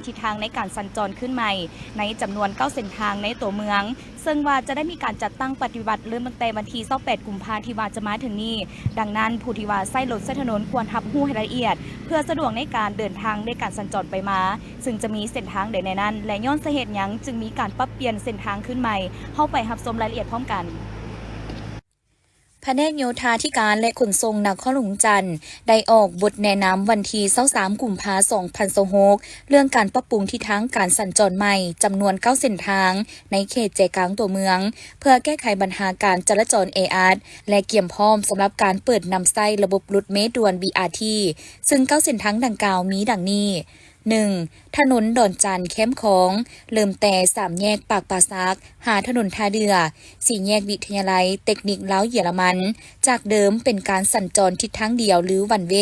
ທິດທາງໃນການສັນຈອນຄືນໃໝ່ ໃນຈຳນວນເກົ້າເສັ້ນທາງໃນຕົວເມືອງ, ເຊິ່ງວ່າຈະໄດ້ມີການຈັດຕັ້ງປະຕິບັດເລີ່ມຕັ້ງແຕ່ວັນທີຊາວແປດ ກຸມພາທີ່ວ່າຈະມາເຖິງນີ້. ດັ່ງນັ້ນ, ຜູ້ທີ່ວ່າໃຊ້ລົດໃຊ້ຖະໜົນຄວນຮັບຮູ້ໃຫ້ລະອຽດ ເພື່ອສະດວກໃນການເດີນທາງ ແລະ ການສັນຈອນໄປມາ, ເຊິ່ງຈະມີເສັ້ນທາງໃດແນະນັ້ນ ແລະ ຍ້ອນສາເຫດຫຍັງຈຶ່ງມີການປັບປ່ຽນເສັ້ນທາງຄືນໃໝ່. ເຮົາໄປຮັບຊົມລາຍລະອຽດພ້ອມກັນ. ພະແນກໂຍທາທິການ ແລະ ຂົນສົ່ງນະຄອນຫຼວງວຽງຈັນ ໄດ້ອອກບົດແນະນຳວັນທີຊາວສາມ ກຸມພາ ສອງພັນຊາວຫົກ ເລື່ອງການປັບປຸງທິດທາງການສັນຈອນໃໝ່ ຈຳນວນເກົ້າເສັ້ນທາງ ໃນເຂດໃຈກາງຕົວເມືອງ ເພື່ອແກ້ໄຂບັນຫາການຈະລາຈອນແອອັດ ແລະ ກຽມພ້ອມສຳລັບການເປີດນຳໃຊ້ລະບົບລົດເມດ່ວນ ບີອາທີ ເຊິ່ງເກົ້າເສັ້ນທາງດັ່ງກ່າວມີດັ່ງນີ້. ໜຶ່ງ, ຖະໜົນດອນຈັນແຄມຂອງ ເລີ່ມແຕ່ສາມແຍກປາກປ່າສັກ ຫາຖະໜົນທ່າເດື່ອ, ສີ່ແຍກວິທະຍາໄລເຕັກນິກລາວເຢຍລະມັນ. ຈາກເດີມເປັນການສັນຈອນທິດທາງດຽວ ຫຼື ວັນເວ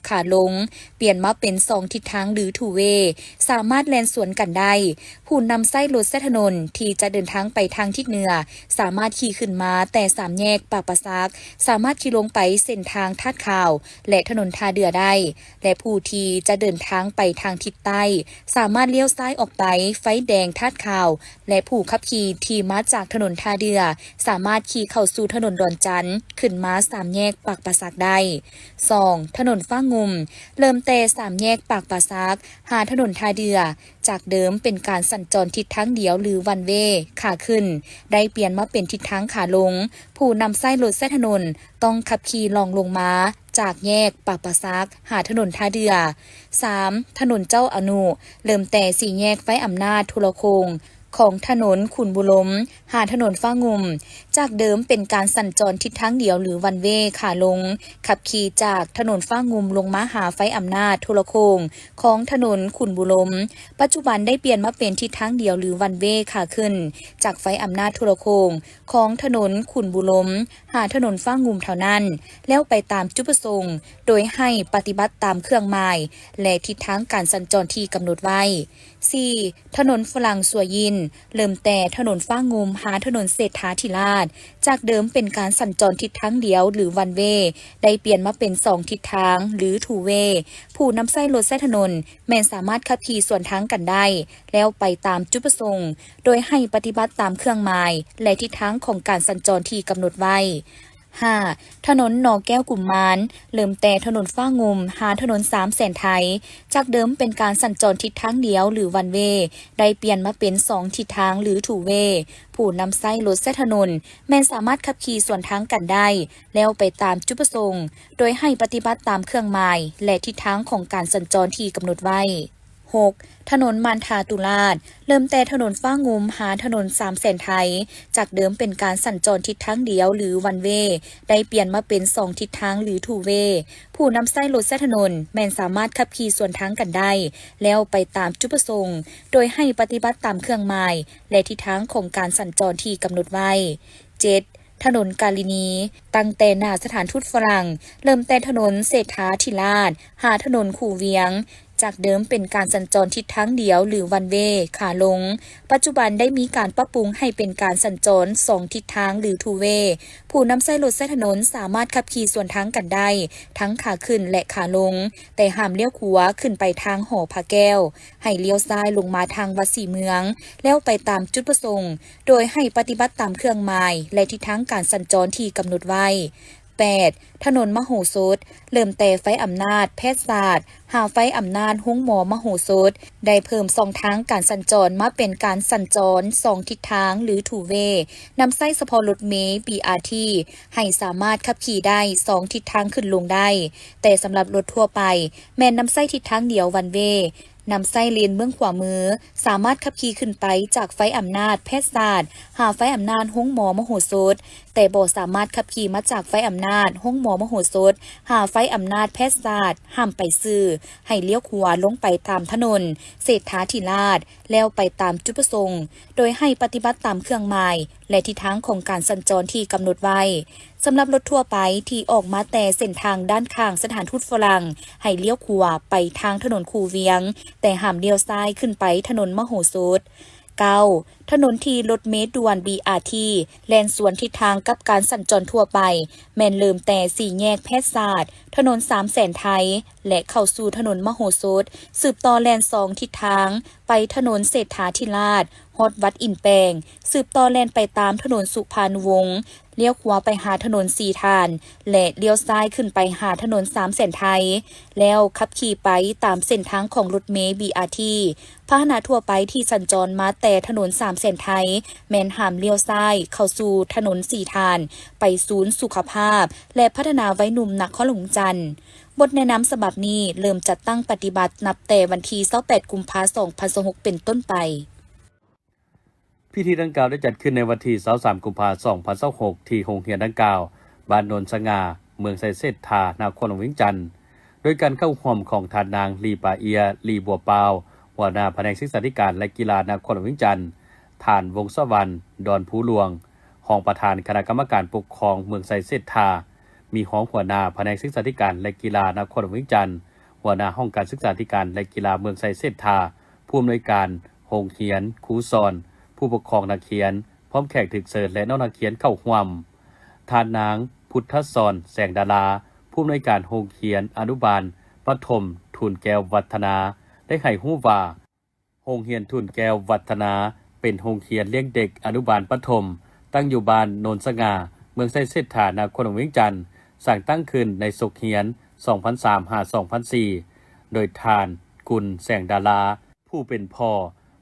ຂາລົງ, ປ່ຽນມາເປັນສອງທິດທາງ ຫຼື ທູເວ, ສາມາດແລ່ນສວນກັນໄດ້. ຜູ້ນຳໃຊ້ລົດໃຊ້ຖະໜົນທີ່ຈະເດີນທາງໄປທາງທິດເໜືອ ສາມາດຂີ່ຂຶ້ນມາແຕ່ສາມແຍກປາກປ່າສັກ, ສາມາດຂີ່ລົງໄປເສັ້ນທາງທາດຂາວ ແລະ ຖະໜົນທ່າເດື່ອໄດ້. ແລະ ຜູ້ທີ່ຈະເດີນທາງໄປທາງທິດໃຕ້ ສາມາດລ້ຽວຊ້າຍອອກໄປໄຟແດງທາດຂາວ ແລະ ຜູ້ຂັບຂີ່ທີ່ມາຈາກຖະໜົນທ່າເດື່ອ ສາມາດຂີ່ເຂົ້າສູ່ຖະໜົນດອນຈັນ ຂຶ້ນມາສາມແຍກປາກປ່າສັກໄດ້. ສອງ, ຖະໜົນຟ້າງຸ່ມ ເລີ່ມແຕ່ສາມແຍກປາກປ່າສັກ ຫາຖະໜົນທ່າເດື່ອ, ຈາກເດີມເປັນການສັນຈອນທິດທາງດຽວ ຫຼື ວັນເວ ຂາຂຶ້ນ, ໄດ້ປ່ຽນມາເປັນທິດທາງຂາລົງ. ຜູ້ນຳໃຊ້ລົດໃຊ້ຖະໜົນຕ້ອງຂັບຂີ່ລ່ອງລົງມາ ຈາກແຍກປາກປ່າສັກ ຫາຖະໜົນທ່າເດື່ອ. ສາມ, ຖະໜົນເຈົ້າອະນຸ ເລີ່ມແຕ່ສີ່ແຍກໄຟອຳນາດໂທລະໂຄ່ງ ຂອງຖະໜົນຂຸນບູລົມ ຫາຖະໜົນຟ້າງຸ່ມ, ຈາກເດີມເປັນການສັນຈອນທິດທາງດຽວ ຫຼື ວັນເວ ຂາລົງ, ຂັບຂີ່ຈາກຖະໜົນຟ້າງຸ່ມລົງມາຫາໄຟອຳນາດໂທລະໂຄ່ງ ຂອງຖະໜົນຂຸນບູລົມ. ປັດຈຸບັນໄດ້ປ່ຽນມາເປັນທິດທາງດຽວ ຫຼື ວັນເວ ຂາຂຶ້ນ, ຈາກໄຟອຳນາດໂທລະໂຄ່ງ ຂອງຖະໜົນຂຸນບູລົມ ຫາຖະໜົນຟ້າງຸ່ມເທົ່ານັ້ນ, ແລ້ວໄປຕາມຈຸດປະສົງ, ໂດຍໃຫ້ປະຕິບັດຕາມເຄື່ອງໝາຍ ແລະ ທິດທາງການສັນຈອນທີ່ກຳນົດໄວ້. ສີ່, ຖະໜົນຝຣັ່ງສັວຢິນ, ເລີ່ມແຕ່ຖະໜົນຟ້າງຸ່ມ ຫາຖະໜົນເສດຖາທິລາດ, ຈາກເດີມເປັນການສັນຈອນທິດທາງດຽວ ຫຼື ວັນເວ, ໄດ້ປ່ຽນມາເປັນສອງທິດທາງ ຫຼື ທູເວ. ຜູ້ນຳໃຊ້ລົດໃຊ້ຖະໜົນແມ່ນສາມາດຂັບຂີ່ສວນທາງກັນໄດ້, ແລ້ວໄປຕາມຈຸດປະສົງ, ໂດຍໃຫ້ປະຕິບັດຕາມເຄື່ອງໝາຍ ແລະ ທິດທາງຂອງການສັນຈອນທີ່ກຳນົດໄວ້. ຫ້າ, ຖະໜົນໜໍແກ້ວກຸມມານ, ເລີ່ມແຕ່ຖະໜົນຟ້າງຸ່ມ ຫາຖະໜົນສາມແສນໄທ, ຈາກເດີມເປັນການສັນຈອນທິດທາງດຽວ ຫຼື ວັນເວ, ໄດ້ປ່ຽນມາເປັນສອງທິດທາງ ຫຼື ທູເວ. ຜູ້ນຳໃຊ້ລົດໃຊ້ຖະໜົນແມ່ນສາມາດຂັບຂີ່ສວນທາງກັນໄດ້, ແລ້ວໄປຕາມຈຸດປະສົງ, ໂດຍໃຫ້ປະຕິບັດຕາມເຄື່ອງໝາຍ ແລະ ທິດທາງຂອງການສັນຈອນທີ່ກຳນົດໄວ້. ຫົກ, ຖະໜົນມານທາຕຸລາດ, ເລີ່ມແຕ່ຖະໜົນຟ້າງຸ່ມ ຫາຖະໜົນສາມແສນໄທ, ຈາກເດີມເປັນການສັນຈອນທິດທາງດຽວ ຫຼື ວັນເວ, ໄດ້ປ່ຽນມາເປັນສອງທິດທາງ ຫຼື ທູເວ. ຜູ້ນຳໃຊ້ລົດໃຊ້ຖະໜົນແມ່ນສາມາດຂັບຂີ່ສວນທາງກັນໄດ້, ແລ້ວໄປຕາມຈຸດປະສົງ, ໂດຍໃຫ້ປະຕິບັດຕາມເຄື່ອງໝາຍ ແລະ ທິດທາງຂອງການສັນຈອນທີ່ກຳນົດໄວ້. ເຈັດ, ຖະໜົນກາລິນີ, ຕັ້ງແຕ່ໜ້າສະຖານທູດຝຣັ່ງ, ເລີ່ມແຕ່ຖະໜົນເສດຖາທິລາດ ຫາຖະໜົນຄູວຽງ, ຈາກເດີມເປັນການສັນຈອນທິດທາງດຽວ ຫຼື ວັນເວ ຂາລົງ, ປັດຈຸບັນໄດ້ມີການປັບປຸງໃຫ້ເປັນການສັນຈອນສອງທິດທາງ ຫຼື ທູເວ. ຜູ້ນຳໃຊ້ລົດໃຊ້ຖະໜົນສາມາດຂັບຂີ່ສວນທາງກັນໄດ້ ທັງຂາຂຶ້ນ ແລະ ຂາລົງ, ແຕ່ຫ້າມລ້ຽວຂວາຂຶ້ນໄປທາງຫໍພະແກ້ວ, ໃຫ້ລ້ຽວຊ້າຍລົງມາທາງວັດສີເມືອງ, ແລ້ວໄປຕາມຈຸດປະສົງ, ໂດຍໃຫ້ປະຕິບັດຕາມເຄື່ອງໝາຍ ແລະ ທິດທາງການສັນຈອນທີ່ກຳນົດໄວ້. ແປດ, ຖະໜົນມະໂຫສົດ, ເລີ່ມແຕ່ໄຟອຳນາດແພດສາດ ຫາໄຟອຳນາດໂຮງໝໍມະໂຫສົດ, ໄດ້ເພີ່ມຊ່ອງທາງການສັນຈອນມາເປັນການສັນຈອນສອງທິດທາງ ຫຼື ທູເວ, ນຳໃຊ້ສະເພາະລົດເມ ບີອາທີ ໃຫ້ສາມາດຂັບຂີ່ໄດ້ສອງທິດທາງຂຶ້ນລົງໄດ້, ແຕ່ສຳລັບລົດທົ່ວໄປ ແມ່ນນຳໃຊ້ທິດທາງດຽວ ວັນເວ. ນຳໃຊ້ເລນເບື້ອງຂວາມື, ສາມາດຂັບຂີ່ຂຶ້ນໄປຈາກໄຟອຳນາດແພດສາດ ຫາໄຟອຳນາດໂຮງໝໍມະໂຫສົດ, ແຕ່ບໍ່ສາມາດຂັບຂີ່ມາຈາກໄຟອຳນາດໂຮງໝໍມະໂຫສົດ ຫາໄຟອຳນາດແພດສາດ ຫ້າມໄປຊື່, ໃຫ້ລ້ຽວຂວາລົງໄປຕາມຖະໜົນເສດຖາທິລາດ, ແລ້ວໄປຕາມຈຸດປະສົງ, ໂດຍໃຫ້ປະຕິບັດຕາມເຄື່ອງໝາຍ ແລະ ທິດທາງຂອງການສັນຈອນທີ່ກຳນົດໄວ້. ສຳລັບລົດທົ່ວໄປທີ່ອອກມາແຕ່ເສັ້ນທາງດ້ານຂ້າງສະຖານທູດຝຣັ່ງ, ໃຫ້ລ້ຽວຂວາໄປທາງຖະໜົນຄູວຽງ, ແຕ່ຫ້າມລ້ຽວຊ້າຍຂຶ້ນໄປຖະໜົນມະໂຫສົດ. ເກົ້າ ຖະໜົນທີ່ລົດເມດ່ວນ ບີອາທີ ແລ່ນສວນທິດທາງກັບການສັນຈອນທົ່ວໄປ ແມ່ນເລີ່ມແຕ່ສີ່ແຍກແພດສາດ, ຖະໜົນສາມແສນໄທ ແລະ ເຂົ້າສູ່ຖະໜົນມະໂຫສົດ, ສືບຕໍ່ແລ່ນສອງທິດທາງ ໄປຖະໜົນເສດຖາທິລາດ ຮອດວັດອິນແປງ, ສືບຕໍ່ແລ່ນໄປຕາມຖະໜົນສຸພານຸວົງ, ລ້ຽວຂວາໄປຫາຖະໜົນສີທ່ານ ແລະ ລ້ຽວຊ້າຍຂຶ້ນໄປຫາຖະໜົນສາມແສນໄທ, ແລ້ວຂັບຂີ່ໄປຕາມເສັ້ນທາງຂອງລົດເມ ບີອາທີ. ພາຫະນະທົ່ວໄປທີ່ສັນຈອນມາແຕ່ຖະໜົນສາມແສນໄທ ແມ່ນຫ້າມລ້ຽວຊ້າຍເຂົ້າສູ່ຖະໜົນສີທ່ານ ໄປສູນສຸຂະພາບ ແລະ ພັດທະນາໄວໜຸ່ມນະຄອນຫຼວງວຽງຈັນ. ບົດແນະນຳສະບັບນີ້ເລີ່ມຈັດຕັ້ງປະຕິບັດນັບແຕ່ວັນທີຊາວແປດ ກຸມພາ ສອງພັນຊາວຫົກ ເປັນຕົ້ນໄປ. ພິທີດັ່ງກ່າວໄດ້ຈັດຂຶ້ນໃນວັນທີຊາວສາມ ກຸມພາ ສອງພັນຊາວຫົກ ທີ່ໂຮງຮຽນດັ່ງກ່າວ, ບ້ານໂນນສະຫງ່າ, ເມືອງໄຊເສດຖາ, ນະຄອນຫຼວງວຽງຈັນ, ໂດຍການເຂົ້າຮ່ວມຂອງທ່ານນາງ ລີປາເອຍ ລີບົວປາວ, ຫົວໜ້າພະແນກສຶກສາທິການ ແລະ ກິລາ ນະຄອນຫຼວງວຽງຈັນ, ທ່ານ ວົງສະຫວັນ ດອນພູຫຼວງ, ຮອງປະທານຄະນະກຳມະການປົກຄອງເມືອງໄຊເສດຖາ, ມີຮອງຫົວໜ້າພະແນກສຶກສາທິການ ແລະ ກິລາ ນະຄອນຫຼວງວຽງຈັນ, ຫົວໜ້າຫ້ອງການສຶກສາທິການ ແລະ ກິລາເມືອງໄຊເສດຖາ, ຜູ້ອຳນວຍການໂຮງຮຽນ, ຄູສອນ, ຜູ້ປົກຄອງນັກຮຽນ, ພ້ອມແຂກຖືກເຊີນ ແລະ ນ້ອງນັກຮຽນເຂົ້າຮ່ວມ. ທ່ານນາງ ພຸດທະສອນ ແສງດາລາ, ຜູ້ອຳນວຍການໂຮງຮຽນອະນຸບານປະຖົມທຸນແກ້ວວັດທະນາ ໄດ້ໃຫ້ຮູ້ວ່າ ໂຮງຮຽນທຸນແກ້ວວັດທະນາ ເປັນໂຮງຮຽນລ້ຽງເດັກອະນຸບານປະຖົມ ຕັ້ງຢູ່ບ້ານໂນນສະຫງ່າ, ເມືອງໄຊເສດຖາ, ນະຄອນຫຼວງວຽງຈັນ, ສ້າງຕັ້ງຂຶ້ນໃນສົກຮຽນສອງພັນສາມ ຫາ ສອງພັນສີ່ ໂດຍທ່ານ ກຸນ ແສງດາລາ, ຜູ້ເປັນພໍ່.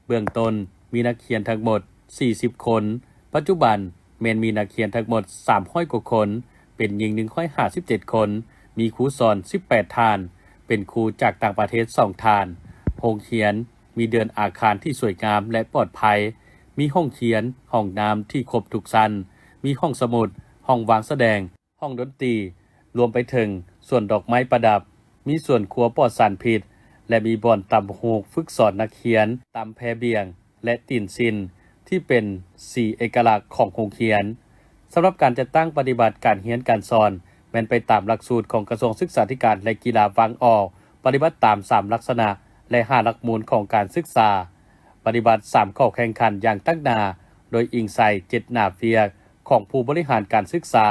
ເບື້ອງຕົ້ນມີນັກຮຽນທັງໝົດສີ່ສິບຄົນ, ປັດຈຸບັນແມ່ນມີນັກຮຽນທັງໝົດສາມຮ້ອຍກວ່າຄົນ, ເປັນຍິງໜຶ່ງຮ້ອຍຫ້າສິບເຈັດຄົນ, ມີຄູສອນສິບແປດທ່ານ, ເປັນຄູຈາກຕ່າງປະເທດສອງທ່ານ. ໂຮງຮຽນມີເດີ່ນອາຄານທີ່ສວຍງາມ ແລະ ປອດໄພ, ມີຫ້ອງຮຽນ, ຫ້ອງນ້ຳທີ່ຄົບທຸກຊັ້ນ, ມີຫ້ອງສະໝຸດ, ຫ້ອງວາງສະແດງ, ຫ້ອງດົນຕີ, ລວມໄປເຖິງສວນດອກໄມ້ປະດັບ, ມີສວນຄົວປອດສານພິດ ແລະ ມີບ່ອນຕຳຫູກຝຶກສອນນັກຮຽນ, ຕຳແພບຽງ ແລະ ຕີນສິ້ນ ທີ່ເປັນສີເອກະລັກຂອງໂຮງຮຽນ. ສຳລັບການຈັດຕັ້ງປະຕິບັດການຮຽນການສອນ ແມ່ນໄປຕາມຫຼັກສູດຂອງກະຊວງສຶກສາທິການ ແລະ ກິລາວາງອອກ, ປະຕິບັດຕາມສາມລັກສະນະ ແລະ ຫ້າຫຼັກມູນຂອງການສຶກສາ, ປະຕິບັດສາມຂໍ້ແຂ່ງຂັນຢ່າງຕັ້ງໜ້າ, ໂດຍອີງໃສ່ເຈດນາວຽກ ຂອງຜູ້ບໍລິຫານການສຶກສາ,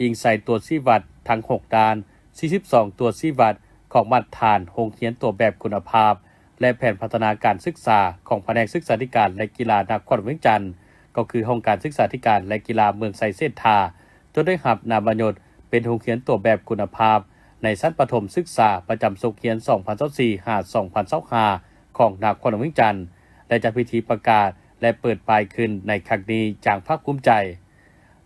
ອີງໃສ່ຕົວຊີ້ວັດທັງຫົກດ້ານ, ສີ່ສິບສອງຕົວຊີ້ວັດຂອງມາດຖານໂຮງຮຽນຕົວແບບຄຸນນະພາບ ແລະ ແຜນພັດທະນາການສຶກສາຂອງພະແນກສຶກສາທິການ ແລະ ກິລານະຄອນຫຼວງວຽງຈັນ, ກໍຄືຫ້ອງການສຶກສາທິການ ແລະ ກິລາເມືອງໄຊເສດຖາ, ຈົນໄດ້ຮັບນາມມະຍົດເປັນໂຮງຮຽນຕົວແບບຄຸນນະພາບໃນຊັ້ນປະຖົມສຶກສາປະຈຳສົກຮຽນສອງພັນຊາວສີ່ ຫາ ສອງພັນຊາວຫ້າ ຂອງນະຄອນຫຼວງວຽງຈັນ ແລະ ຈັດພິທີປະກາດ ແລະ ເປີດປ້າຍຂຶ້ນໃນຄັ້ງນີ້ຢ່າງພາກພູມໃຈ.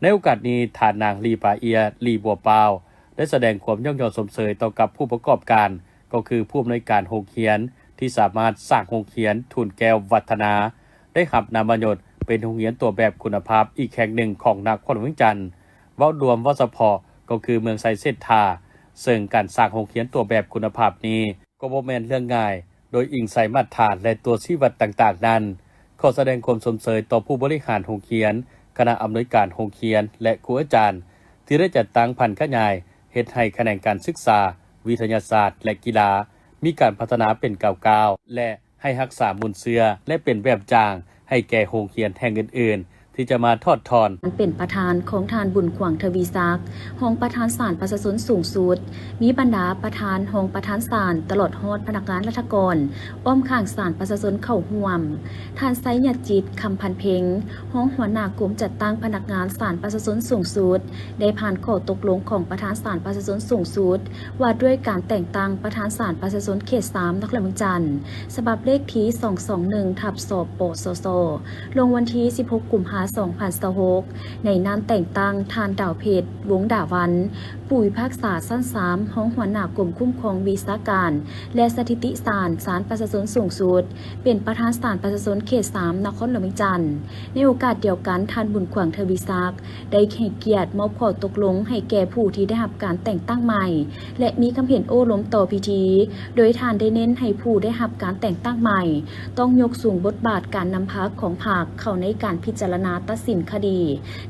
ໃນໂອກາດນີ້, ທ່ານນາງ ລີປາເອຍ ລີບົວປາວ ໄດ້ສະແດງຄວາມຍ້ອງຍໍຊົມເຊີຍຕໍ່ກັບຜູ້ປະກອບການ, ກໍຄືຜູ້ອຳນວຍການໂຮງຮຽນ ທີ່ສາມາດສ້າງໂຮງຮຽນທຸນແກ້ວວັດທະນາ ໄດ້ຮັບນາມມະຍົດເປັນໂຮງຮຽນຕົວແບບຄຸນນະພາບອີກແຫ່ງໜຶ່ງຂອງນະຄອນຫຼວງວຽງຈັນ. ເວົ້າລວມ, ເວົ້າສະເພາະ, ກໍຄືເມືອງໄຊເສດຖາ, ເຊິ່ງການສ້າງໂຮງຮຽນຕົວແບບຄຸນນະພາບນີ້ ກໍບໍ່ແມ່ນເລື່ອງງ່າຍ, ໂດຍອີງໃສ່ມາດຖານ ແລະ ຕົວຊີ້ວັດຕ່າງໆນັ້ນ. ຂໍສະແດງຄວາມຊົມເຊີຍຕໍ່ຜູ້ບໍລິຫານໂຮງຮຽນ, ຄະນະອຳນວຍການໂຮງຮຽນ ແລະ ຄູອາຈານ ທີ່ໄດ້ຈັດຕັ້ງຜັນຂະຫຍາຍເຮັດໃຫ້ຂະແໜງການສຶກສາ, ວິທະຍາສາດ ແລະ ກິລາ ມີການພັດທະນາເປັນກ້າວໆ ແລະ ໃຫ້ຮັກສາມູນເຊື້ອ ແລະ ເປັນແບບຢ່າງໃຫ້ແກ່ໂຮງຮຽນແຫ່ງອື່ນໆ ທີ່ຈະມາຖອດຖອນ. ເປັນປະທານຂອງທ່ານ ບຸນຂວາງ ທະວີສັກ, ຮອງປະທານສານປະຊາຊົນສູງສຸດ, ມີບັນດາປະທານ, ຮອງປະທານສານ, ຕະຫຼອດຮອດພະນັກງານລັດຖະກອນ ອ້ອມຂ້າງສານປະຊາຊົນເຂົ້າຮ່ວມ. ທ່ານ ໄຊຍະຈິດ ຄຳພັນເພັງ, ຮອງຫົວໜ້າກົມຈັດຕັ້ງພະນັກງານສານປະຊາຊົນສູງສຸດ, ໄດ້ຜ່ານຂໍ້ຕົກລົງຂອງປະທານສານປະຊາຊົນສູງສຸດ ວ່າດ້ວຍການແຕ່ງຕັ້ງປະທານສານປະຊາຊົນເຂດສາມ ນະຄອນຫຼວງວຽງຈັນ ສະບັບເລກທີສອງສອງໜຶ່ງ ທັບ ສປສຊ ລົງວັນທີສິບຫົກ ກຸມພາ ສອງພັນຊາວຫົກ ໃນນາມແຕ່ງຕັ້ງທ່ານ ດາວເພັດ ວົງດາວັນ, ຜູ້ພິພາກສາຊັ້ນສາມ, ຮອງຫົວໜ້າກົມຄຸ້ມຄອງວິຊາການ ແລະ ສະຖິຕິສານ ສານປະຊາຊົນສູງສຸດ, ເປັນປະທານສານປະຊາຊົນເຂດສາມ ນະຄອນຫຼວງວຽງຈັນ. ໃນໂອກາດດຽວກັນ, ທ່ານ ບຸນຂວາງ ທະວີສັກ ໄດ້ໃຫ້ກຽດມອບຂໍ້ຕົກລົງໃຫ້ແກ່ຜູ້ທີ່ໄດ້ຮັບການແຕ່ງຕັ້ງໃໝ່ ແລະ ມີຄຳເຫັນໂອ້ລົມຕໍ່ພິທີ, ໂດຍທ່ານໄດ້ເນັ້ນໃຫ້ຜູ້ໄດ້ຮັບການແຕ່ງຕັ້ງໃໝ່ ຕ້ອງຍົກສູງບົດບາດການນຳພາຂອງພັກເຂົ້າໃນການພິຈາລະນາ າຕັດສິນຄະດີ,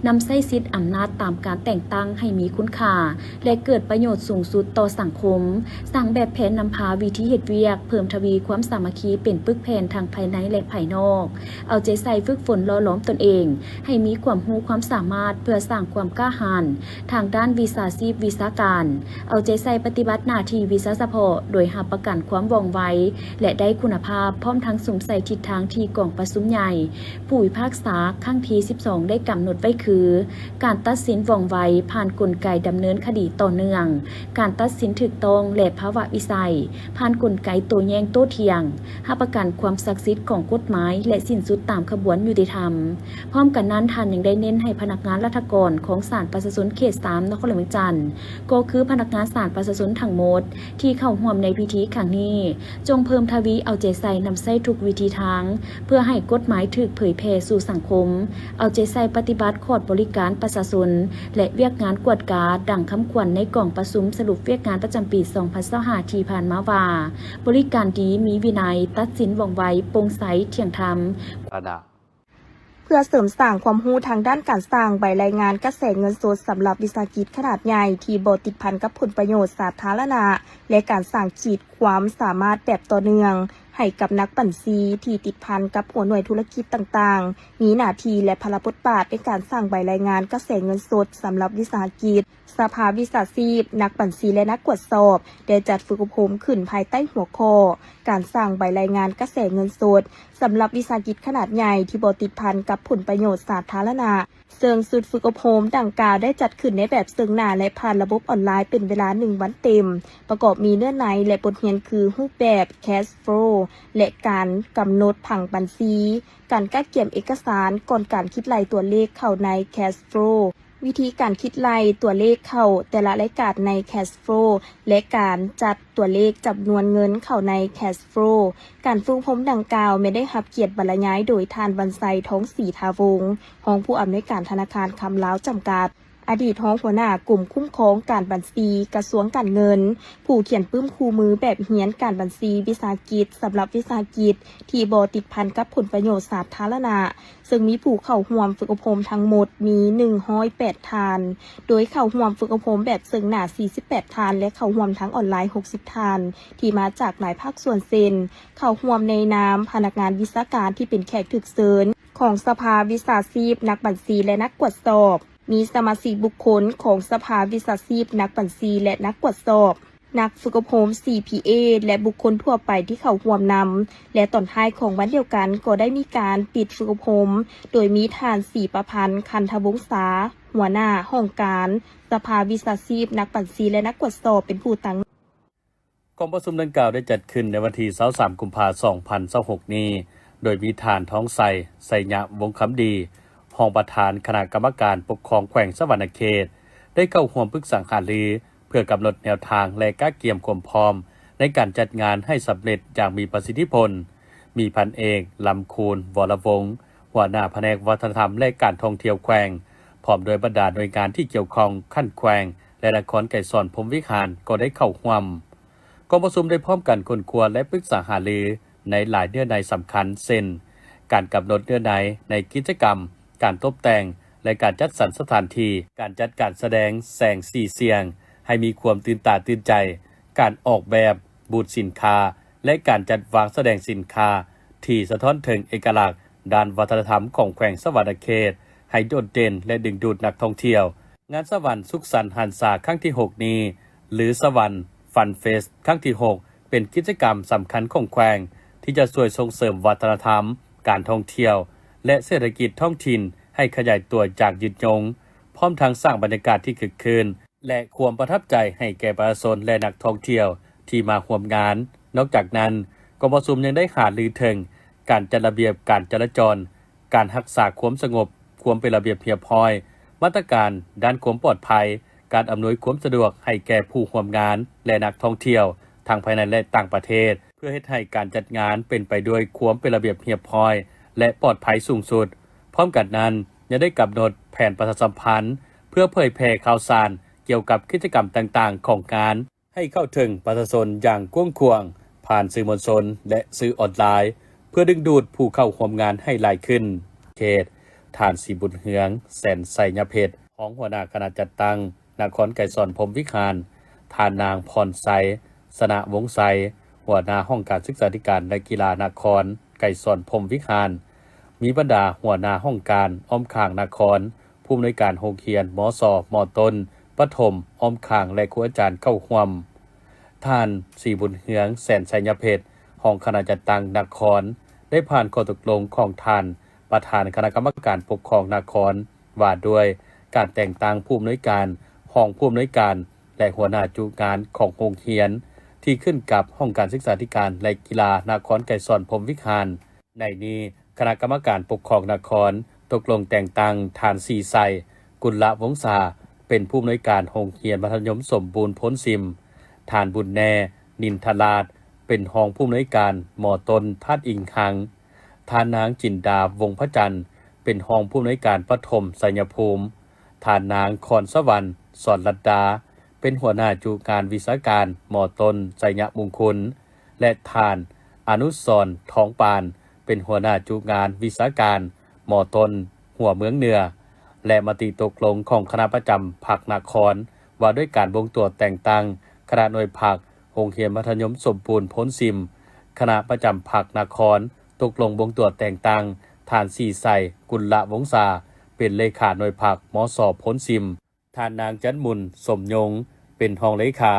ນຳໃຊ້ສິດອຳນາດຕາມການແຕ່ງຕັ້ງໃຫ້ມີຄຸນຄ່າ ແລະ ເກີດປະໂຫຍດສູງສຸດຕໍ່ສັງຄົມ, ສ້າງແບບແຜນນຳພາວິທີເຮັດວຽກ, ເພີ່ມທະວີຄວາມສາມັກຄີເປັນປຶກແຜ່ນທັງພາຍໃນ ແລະ ພາຍນອກ, ເອົາໃຈໃສ່ຝຶກຝົນຫຼໍ່ຫຼອມຕົນເອງໃຫ້ມີຄວາມຮູ້ຄວາມສາມາດເພື່ອສ້າງຄວາມກ້າຫານ ທາງດ້ານວິຊາຊີບວິຊາການ, ເອົາໃຈໃສ່ປະຕິບັດໜ້າທີ່ວິຊາສະເພາະ ໂດຍຮັບປະກັນຄວາມວ່ອງໄວ ແລະ ໄດ້ຄຸນນະພາບ, ພ້ອມທັງສຸມໃສ່ທິດທາງທີ່ກອງປະຊຸມໃຫຍ່ຜູ້ພິພາກສາຄັ້ງທີສິບສອງ ໄດ້ກຳນົດໄວ້ຄື ການຕັດສິນວ່ອງໄວຜ່ານກົນໄກດຳເນີນຄະດີຕໍ່ເນື່ອງ, ການຕັດສິນຖືກຕ້ອງ ແລະ ພາວະວິໄສ ຜ່ານກົນໄກໂຕ້ແຍ້ງໂຕ້ຖຽງ, ຮັບປະກັນຄວາມສັກສິດຂອງກົດໝາຍ ແລະ ສິ້ນສຸດຕາມຂະບວນຍຸຕິທຳ. ພ້ອມກັນນັ້ນ, ທ່ານຍັງໄດ້ເນັ້ນໃຫ້ພະນັກງານລັດຖະກອນຂອງສານປະຊາຊົນເຂດສາມ ນະຄອນຫຼວງວຽງຈັນ ກໍຄືພະນັກງານສານປະຊາຊົນທັງໝົດທີ່ເຂົ້າຮ່ວມໃນພິທີຄັ້ງນີ້ ຈົ່ງເພີ່ມທະວີເອົາໃຈໃສ່ນຳໃຊ້ທຸກວິທີທາງ ເພື່ອໃຫ້ກົດໝາຍຖືກເຜີຍແຜ່ສູ່ສັງຄົມ, ເອົາໃຈໃສ່ປະຕິບັດຂອດບໍລິການປະຊາຊົນ ແລະ ວຽກງານກວດກາ ດັ່ງຄຳຂວັນໃນກອງປະຊຸມສະຫຼຸບວຽກງານປະຈຳປີສອງພັນຊາວຫ້າທີ່ຜ່ານມາວ່າ, ບໍລິການດີ, ມີວິໄນ, ຕັດສິນວ່ອງໄວ, ໂປ່ງໃສ, ທ່ຽງທຳ. ເພື່ອເສີມສ້າງຄວາມຮູ້ທາງດ້ານການສ້າງໃບລາຍງານກະແສເງິນສົດສຳລັບວິສາຫະກິດຂະໜາດໃຫຍ່ທີ່ບໍ່ຕິດພັນກັບຜົນປະໂຫຍດສາທາລະນະ ແລະ ການສ້າງຂີດຄວາມສາມາດແບບຕໍ່ເນື່ອງໃຫ້ກັບນັກບັນຊີທີ່ຕິດພັນກັບຫົວໜ່ວຍທຸລະກິດຕ່າງໆ ມີໜ້າທີ່ ແລະ ພາລະບົດບາດໃນການສ້າງໃບລາຍງານກະແສເງິນສົດສຳລັບວິສາຫະກິດ. ສະພາວິຊາຊີບ, ນັກບັນຊີ ແລະ ນັກກວດສອບ ໄດ້ຈັດຝຶກອົບຮົມຂຶ້ນພາຍໃຕ້ຫົວຂໍ້ ການສ້າງໃບລາຍງານກະແສເງິນສົດ ສຳລັບວິສາຫະກິດຂະໜາດໃຫຍ່ທີ່ບໍ່ຕິດພັນກັບຜົນປະໂຫຍດສາທາລະນະ, ເຊິ່ງຊຸດຝຶກອົບຮົມດັ່ງກ່າວໄດ້ຈັດຂຶ້ນໃນແບບເຊິ່ງໜ້າ ແລະ ຜ່ານລະບົບອອນລາຍເປັນເວລາໜຶ່ງວັນເຕັມ, ປະກອບມີເນື້ອໃນ ແລະ ບົດຮຽນຄື ຮູບແບບ cash flow ແລະ ການກຳນົດຜັງບັນຊີ, ການກະກຽມເອກະສານກ່ອນການຄິດໄລ່ຕົວເລກເຂົ້າໃນ cash flow, ວິທີການຄິດໄລ່ຕົວເລກເຂົ້າແຕ່ລະລາຍການໃນ cash flow ແລະ ການຈັດຕົວເລກຈຳນວນເງິນເຂົ້າໃນ cash flow. ການຝຶກອົບຮົມດັ່ງກ່າວແມ່ນໄດ້ຮັບກຽດບັນລະຍາຍໂດຍທ່ານ ວັນໄຊ ທອງສີທາວົງ, ຮອງຜູ້ອຳນວຍການທະນາຄານຄຳລາວຈຳກັດ, ອະດີດຮອງຫົວໜ້າກົມຄຸ້ມຄອງການບັນຊີ ກະຊວງການເງິນ, ຜູ້ຂຽນປຶ້ມຄູ່ມືແບບຮຽນການບັນຊີວິສາຫະກິດສຳລັບວິສາຫະກິດທີ່ບໍ່ຕິດພັນກັບຜົນປະໂຫຍດສາທາລະນະ, ເຊິ່ງມີຜູ້ເຂົ້າຮ່ວມຝຶກອົບຮົມທັງໝົດມີໜຶ່ງຮ້ອຍແປດທ່ານ, ໂດຍເຂົ້າຮ່ວມຝຶກອົບຮົມແບບເຊິ່ງໜ້າສີ່ສິບແປດທ່ານ ແລະ ເຂົ້າຮ່ວມທາງອອນລາຍຫົກສິບທ່ານ ທີ່ມາຈາກຫຼາຍພາກສ່ວນເຊັ່ນ ເຂົ້າຮ່ວມໃນນາມພະນັກງານວິຊາການທີ່ເປັນແຂກຖືກເຊີນຂອງສະພາວິຊາຊີບ, ນັກບັນຊີ ແລະ ນັກກວດສອບ, ມີສະມາຊິກບຸກຄົນຂອງສະພາວິຊາຊີບ, ນັກບັນຊີ ແລະ ນັກກວດສອບ, ນັກຝຶກອົບຮົມ ຊີພີເອ ແລະ ບຸກຄົນທົ່ວໄປທີ່ເຂົ້າຮ່ວມນຳ ແລະ ຕອນທ້າຍຂອງວັນດຽວກັນກໍໄດ້ມີການປິດຝຶກອົບຮົມ ໂດຍມີທ່ານ ສີປະພັນ ຄັນທະວົງສາ, ຫົວໜ້າຫ້ອງການສະພາວິຊາຊີບ, ນັກບັນຊີ ແລະ ນັກກວດສອບ ເປັນຜູ້ຕັ້ງ. ກອງປະຊຸມດັ່ງກ່າວໄດ້ຈັດຂຶ້ນໃນວັນທີຊາວສາມ ກຸມພາ ສອງພັນຊາວຫົກນີ້, ໂດຍມີທ່ານ ທອງໄຊ ໄຊຍະວົງຄຳດີ, ຮອງປະທານຄະນະກຳມະການປົກຄອງແຂວງສະຫວັນນະເຂດ ໄດ້ເຂົ້າຮ່ວມປຶກສາຫາລື ເພື່ອກຳນົດແນວທາງ ແລະ ກະກຽມຄວາມພ້ອມໃນການຈັດງານໃຫ້ສຳເລັດຢ່າງມີປະສິດທິຜົນ. ມີພັນເອກ ລຳຄູນ ວໍລະວົງ, ຫົວໜ້າພະແນກວັດທະນະທຳ ແລະ ການທ່ອງທ່ຽວແຂວງ, ພ້ອມດ້ວຍບັນດາໜ່ວຍງານທີ່ກ່ຽວຂ້ອງຂັ້ນແຂວງ ແລະ ນະຄອນໄກສອນ ພົມວິຫານ ກໍໄດ້ເຂົ້າຮ່ວມ. ກອງປະຊຸມໄດ້ພ້ອມກັນຄົ້ນຄວ້າ ແລະ ປຶກສາຫາລືໃນຫຼາຍເນື້ອໃນສຳຄັນ ເຊັ່ນ ການກຳນົດເນື້ອໃນໃນກິດຈະກຳ, ການຕົບແຕ່ງ ແລະ ການຈັດສັນສະຖານທີ່, ການຈັດການສະແດງແສງສີສຽງໃຫ້ມີຄວາມຕື່ນຕາຕື່ນໃຈ, ການອອກແບບບູດສິນຄ້າ ແລະ ການຈັດວາງສະແດງສິນຄ້າທີ່ສະທ້ອນເຖິງເອກະລັກດ້ານວັດທະນະທຳຂອງແຂວງສະຫວັນນະເຂດໃຫ້ໂດດເດັ່ນ ແລະ ດຶງດູດນັກທ່ອງທ່ຽວ. ງານສະຫວັນສຸກສັນຫັນສາຄັ້ງທີຫົກນີ້ ຫຼື ສະຫວັນ Fun Fest ຄັ້ງທີຫົກ ເປັນກິດຈະກຳສຳຄັນຂອງແຂວງ ທີ່ຈະຊ່ວຍສົ່ງເສີມວັດທະນະທຳ, ການທ່ອງທ່ຽວ ແລະ ເສດຖະກິດທ້ອງຖິ່ນໃຫ້ຂະຫຍາຍຕົວຢ່າງຍືດຍົງ, ພ້ອມທັງສ້າງບັນຍາກາດທີ່ຄຶກຄື້ນ ແລະ ຄວາມປະທັບໃຈໃຫ້ແກ່ປະຊາຊົນ ແລະ ນັກທ່ອງທ່ຽວທີ່ມາຮ່ວມງານ. ນອກຈາກນັ້ນ, ກອງປະຊຸມຍັງໄດ້ຫາລືເຖິງການຈັດລະບຽບການຈະລາຈອນ, ການຮັກສາຄວາມສະຫງົບ, ຄວາມເປັນລະບຽບຮຽບຮ້ອຍ, ມາດຕະການດ້ານຄວາມປອດໄພ, ການອຳນວຍຄວາມສະດວກໃຫ້ແກ່ຜູ້ຮ່ວມງານ ແລະ ນັກທ່ອງທ່ຽວ ທັງພາຍໃນ ແລະ ຕ່າງປະເທດ, ເພື່ອເຮັດໃຫ້ການຈັດງານເປັນໄປດ້ວຍຄວາມເປັນລະບຽບຮຽບຮ້ອຍ ແລະ ປອດໄພສູງສຸດ. ພ້ອມກັນນັ້ນ, ຍັງໄດ້ກຳນົດແຜນປະຊາສຳພັນ ເພື່ອເຜີຍແຜ່ຂ່າວສານກ່ຽວກັບກິດຈະກຳຕ່າງໆຂອງງານ ໃຫ້ເຂົ້າເຖິງປະຊາຊົນຢ່າງກວ້າງຂວາງ ຜ່ານສື່ມວນຊົນ ແລະ ສື່ອອນລາຍ ເພື່ອດຶງດູດຜູ້ເຂົ້າຮ່ວມງານໃຫ້ຫຼາຍຂຶ້ນ. ເຂດ ທ່ານ ສີບຸນເຮືອງ ແສນໄຊຍະເພັດ ຮອງຫົວໜ້າຄະນະຈັດຕັ້ງນະຄອນໄກສອນພົມວິຫານ, ທ່ານນາງ ພອນໄຊ ຊະນະວົງໄຊ ຫົວໜ້າຫ້ອງການສຶກສາທິການ ແລະ ກິລານະຄອນໄກສອນພົມວິຫານ, ມີບັນດາຫົວໜ້າຫ້ອງການອ້ອມຂ້າງນະຄອນ, ຜູ້ອຳນວຍການໂຮງຮຽນ ມສ ມຕົ້ນ, ປະຖົມ ອ້ອມຂ້າງ ແລະ ຄູອາຈານເຂົ້າຮ່ວມ. ທ່ານ ສີບຸນເຮືອງ ແສນໄຊຍະເພັດ ຮອງຄະນະຈັດຕັ້ງນະຄອນ ໄດ້ຜ່ານຂໍ້ຕົກລົງຂອງທ່ານ ປະທານຄະນະກຳມະການປົກຄອງນະຄອນ ວ່າດ້ວຍການແຕ່ງຕັ້ງຜູ້ອຳນວຍການ, ຮອງຜູ້ອຳນວຍການ ແລະ ຫົວໜ້າຈຸງານຂອງໂຮງຮຽນ ທີ່ຂຶ້ນກັບຫ້ອງການສຶກສາທິການ ແລະ ກິລານະຄອນໄກສອນພົມວິຫານ. ໃນນີ້ ຄະນະກຳມະການປົກຄອງນະຄອນຕົກລົງແຕ່ງຕັ້ງທ່ານ ສີໄຊ ກຸນລະວົງສາ ເປັນຜູ້ອຳນວຍການໂຮງຮຽນມັດທະຍົມສົມບູນໂພນຊິມ, ທ່ານ ບຸນແນ ນິນທະລາດ ເປັນຮອງຜູ້ອຳນວຍການ ມ ຕົ້ນ ທາດອິງຮັງ, ທ່ານນາງ ຈິນດາ ວົງພະຈັນ ເປັນຮອງຜູ້ອຳນວຍການປະຖົມໄຊຍະພູມ, ທ່ານນາງ ຄອນສະຫວັນ ສອນລັດດາ ເປັນຫົວໜ້າຈຸງານວິຊາການ ມ ຕົ້ນ ໄຊຍະມຸງຄຸນ ແລະ ທ່ານ ອະນຸສອນ ທອງປານ ເປັນຫົວໜ້າຈຸງານວິຊາການ ມ ຕົ້ນ ຫົວເມືອງເໜືອ ແລະ ມະຕິຕົກລົງຂອງຄະນະປະຈຳພັກນະຄອນ ວ່າດ້ວຍການບົ່ງຕົວແຕ່ງຕັ້ງຄະນະໜ່ວຍພັກໂຮງຮຽນມັດທະຍົມສົມບູນໂພນຊິມ, ຄະນະປະຈຳພັກນະຄອນຕົກລົງບົ່ງຕົວແຕ່ງຕັ້ງທ່ານ ສີໄຊ ກຸນລະວົງສາ ເປັນເລຂາໜ່ວຍພັກ ມສ ໂພນຊິມ, ທ່ານນາງ ຈັນໝຸນ ສົມຍົງ ເປັນຮອງເລຂາ,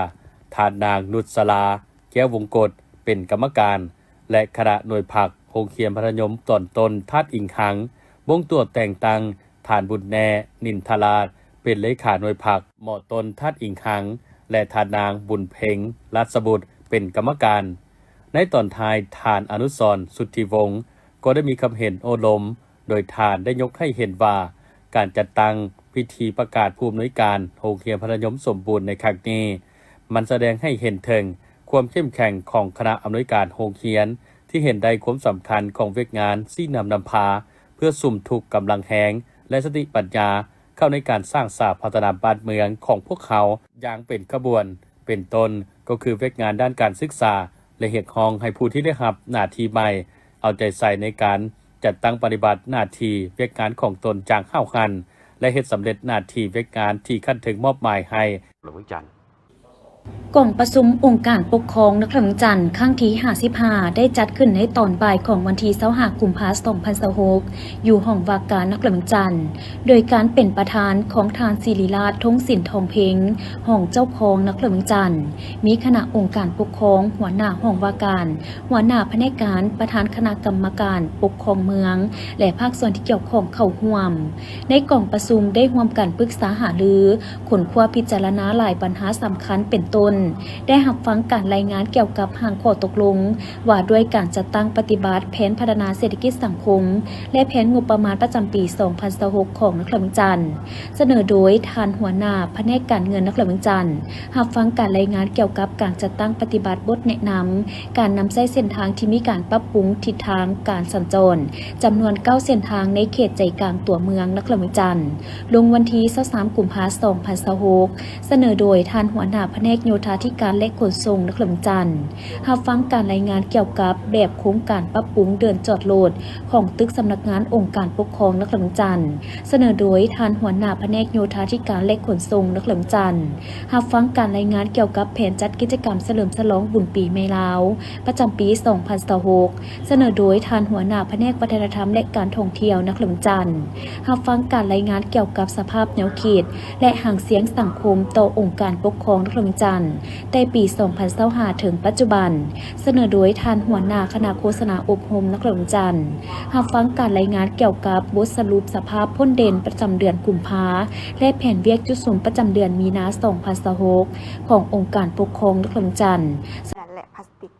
ທ່ານນາງ ນຸດສະລາ ແກ້ວວົງກົດ ເປັນກຳມະການ ແລະ ຄະນະໜ່ວຍພັກໂຮງຮຽນມັດທະຍົມຕອນຕົ້ນທາດອິງຮັງ ບົ່ງຕົວແຕ່ງຕັ້ງທ່ານ ບຸນແນ ນິນທະລາດ ເປັນເລຂາໜ່ວຍພັກ ມ ຕົ້ນ ທາດອິງຮັງ ແລະ ທ່ານນາງ ບຸນເພັງ ລາດສະບຸດ ເປັນກຳມະການ. ໃນຕອນທ້າຍ, ທ່ານ ອະນຸສອນ ສຸດທິວົງ ກໍໄດ້ມີຄຳເຫັນໂອ້ລົມ ໂດຍທ່ານໄດ້ຍົກໃຫ້ເຫັນວ່າ ການຈັດຕັ້ງພິທີປະກາດຜູ້ອຳນວຍການໂຮງຮຽນມັດທະຍົມສົມບູນໃນຄັ້ງນີ້ ມັນສະແດງໃຫ້ເຫັນເຖິງຄວາມເຂັ້ມແຂງຂອງຄະນະອຳນວຍການໂຮງຮຽນ ທີ່ເຫັນໄດ້ຄວາມສຳຄັນຂອງວຽກງານຊີ້ນຳນຳພາ ເພື່ອສຸມທຸກກຳລັງແຮງ ແລະ ສະຕິປັນຍາເຂົ້າໃນການສ້າງສາພັດທະນາບ້ານເມືອງຂອງພວກເຮົາຢ່າງເປັນຂະບວນ, ເປັນຕົ້ນກໍຄືວຽກງານດ້ານການສຶກສາ ແລະ ຮຽກຮ້ອງໃຫ້ຜູ້ທີ່ໄດ້ຮັບໜ້າທີ່ໃໝ່ ເອົາໃຈໃສ່ໃນການຈັດຕັ້ງປະຕິບັດໜ້າທີ່ວຽກງານຂອງຕົນຢ່າງຫ້າວຫັນ ແລະ ເຮັດສຳເລັດໜ້າທີ່ວຽກງານທີ່ຂັ້ນເທິງມອບໝາຍໃຫ້. ກອງປະຊຸມອົງການປົກຄອງນະຄອນຫຼວງວຽງຈັນ ຄັ້ງທີຫ້າສິບຫ້າ ໄດ້ຈັດຂຶ້ນໃນຕອນບ່າຍຂອງວັນທີຊາວຫ້າ ກຸມພາ ສອງພັນຊາວຫົກ ຢູ່ຫ້ອງວ່າການນະຄອນຫຼວງວຽງຈັນ ໂດຍການເປັນປະທານຂອງທ່ານ ສິລິລາດ ທົງສິນທອງເພັງ ຮອງເຈົ້າຄອງນະຄອນຫຼວງວຽງຈັນ, ມີຄະນະອົງການປົກຄອງ, ຫົວໜ້າຫ້ອງວ່າການ, ຫົວໜ້າພະແນກການ, ປະທານຄະນະກຳມະການປົກຄອງເມືອງ ແລະ ພາກສ່ວນທີ່ກ່ຽວຂ້ອງເຂົ້າຮ່ວມ. ໃນກອງປະຊຸມໄດ້ຮ່ວມກັນປຶກສາຫາລື, ຄົ້ນຄວ້າພິຈາລະນາຫຼາຍບັນຫາສຳຄັນເປັນຕົ້ນ ໄດ້ຮັບຟັງການລາຍງານກ່ຽວກັບຮ່າງຂໍ້ຕົກລົງວ່າດ້ວຍການຈັດຕັ້ງປະຕິບັດແຜນພັດທະນາເສດຖະກິດສັງຄົມ ແລະ ແຜນງົບປະມານປະຈຳປີສອງພັນຊາວຫົກຂອງນະຄອນຫຼວງວຽງຈັນ, ສະເໜີໂດຍທ່ານຫົວໜ້າພະແນກການເງິນນະຄອນຫຼວງວຽງຈັນ, ຮັບຟັງການລາຍງານກ່ຽວກັບການຈັດຕັ້ງປະຕິບັດບົດແນະນຳ ການນຳໃຊ້ເສັ້ນທາງທີ່ມີການປັບປຸງທິດທາງການສັນຈອນ ຈຳນວນເກົ້າເສັ້ນທາງໃນເຂດໃຈກາງຕົວເມືອງນະຄອນຫຼວງວຽງຈັນ, ລົງວັນທີຊາວສາມ ກຸມພາ ສອງພັນຊາວຫົກ, ສະເໜີໂດຍທ່ານຫົວໜ້າພະແນກໂຍທາທິການ ແລະ ຂົນສົ່ງນະຄອນຫຼວງວຽງຈັນ, ຮັບຟັງການລາຍງານກ່ຽວກັບແບບໂຄງການປັບປຸງເດີ່ນຈອດລົດຂອງຕຶກສຳນັກງານອົງການປົກຄອງນະຄອນຫຼວງວຽງຈັນ, ສະເໜີໂດຍທ່ານຫົວໜ້າພະແນກໂຍທາທິການ ແລະ ຂົນສົ່ງນະຄອນຫຼວງວຽງຈັນ, ຮັບຟັງການລາຍງານກ່ຽວກັບແຜນຈັດກິດຈະກຳສະເຫຼີມສະຫຼອງບຸນປີໃໝ່ລາວ ປະຈຳປີສອງພັນຊາວຫົກ ສະເໜີໂດຍທ່ານຫົວໜ້າພະແນກວັດທະນະທຳ ແລະ ການທ່ອງທ່ຽວນະຄອນຫຼວງວຽງຈັນ, ຮັບຟັງການລາຍງານກ່ຽວກັບສະພາບແນວຄິດ ແລະ ຫາງສຽງສັງຄົມຕໍ່ອົງການປົກຄອງນະຄອນຫຼວງວຽງຈັນ ແຕ່ປີສອງພັນຊາວຫ້າ ເຖິງປັດຈຸບັນ, ສະເໜີໂດຍທ່ານຫົວໜ້າຄະນະໂຄສະນາອົບຮົມນະຄອນຫຼວງວຽງຈັນ, ຮັບຟັງການລາຍງານກ່ຽວກັບບົດສະຫຼຸບສະພາບພົ້ນເດັ່ນປະຈຳເດືອນກຸມພາ ແລະ ແຜນວຽກຈຸດສຸມປະຈຳເດືອນມີນາ ສອງພັນຊາວຫົກ ຂອງອົງການປົກຄອງນະຄອນຫຼວງວຽງຈັນ. ນັ້ນແຫຼະ ພລາສຕິກ.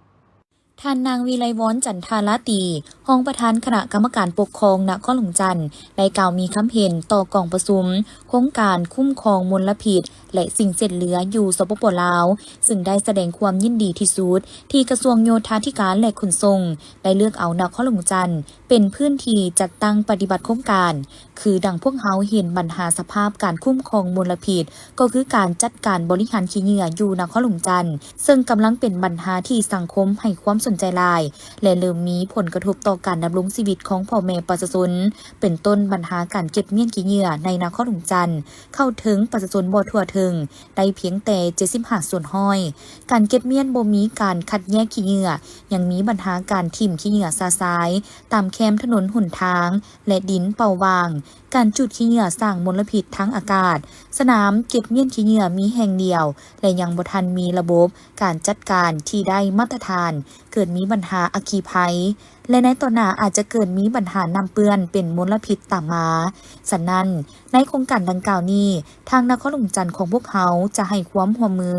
ທ່ານນາງ ວິໄລວອນ ຈັນທາລາຕີ ຮອງປະທານຄະນະກຳມະການປົກຄອງນະຄອນຫຼວງຈັນ ໄດ້ກ່າວມີຄຳເຫັນຕໍ່ກອງປະຊຸມໂຄງການຄຸ້ມຄອງມົນລະພິດ ແລະ ສິ່ງເສດເຫຼືອຢູ່ ສປປ ລາວ, ຊຶ່ງໄດ້ສະແດງຄວາມຍິນດີທີ່ສຸດທີ່ກະຊວງໂຍທາທິການ ແລະ ຂົນສົ່ງ ໄດ້ເລືອກເອົານະຄອນຫຼວງຈັນ ເປັນພື້ນທີ່ຈັດຕັ້ງປະຕິບັດໂຄງການ, ຄືດັ່ງພວກເຮົາເຫັນບັນຫາສະພາບການຄຸ້ມຄອງມົນລະພິດ ກໍຄືການຈັດການບໍລິຫານຂີ້ເຫຍື້ອຢູ່ນະຄອນຫຼວງຈັນ, ເຊິ່ງກຳລັງເປັນບັນຫາທີ່ສັງຄົມໃຫ້ຄວາມສົນ ນໃຈຫຼາຍ ແລະ ເລີ່ມມີຜົນກະທົບຕໍ່ການດຳລົງຊີວິດຂອງພໍ່ແມ່ປະຊາຊົນ, ເປັນຕົ້ນບັນຫາການເກັບມ້ຽນຂີ້ເຫຍື້ອໃນນະຄອນຫຼວງຈັນ ເຂົ້າເຖິງປະຊາຊົນບໍ່ທົ່ວເຖິງ ໄດ້ພຽງແຕ່ເຈັດສິບຫ້າສ່ວນຮ້ອຍ. ການເກັບມ້ຽນບໍ່ມີການຄັດແຍກຂີ້ເຫຍື້ອ, ຍັງມີບັນຫາການຖິ້ມຂີ້ເຫຍື້ອຊະຊາຍຕາມແຄມຖະໜົນຫົນທາງ ແລະ ດິນເປົ່າວ່າງ, ການຈູດຂີ້ເຫຍື້ອສ້າງມົນລະພິດທາງອາກາດ, ສະໜາມເກັບມ້ຽນຂີ້ເຫຍື້ອມີແຫ່ງດຽວ ແລະ ຍັງບໍ່ທັນມີລະບົບການຈັດການທີ່ໄດ້ມາດຕະຖານ, ເກີດມີບັນຫາອັກຄີໄພ ແລະ ໃນຕໍ່ໜ້າອາດຈະເກີດມີບັນຫານ້ຳເປື້ອນເປັນມົນລະພິດຕາມມາ. ສະນັ້ນ, ໃນໂຄງການດັ່ງກ່າວນີ້, ທາງນະຄອນຫຼວງຈັນຂອງພວກເຮົາຈະໃຫ້ຄວາມຮ່ວມມື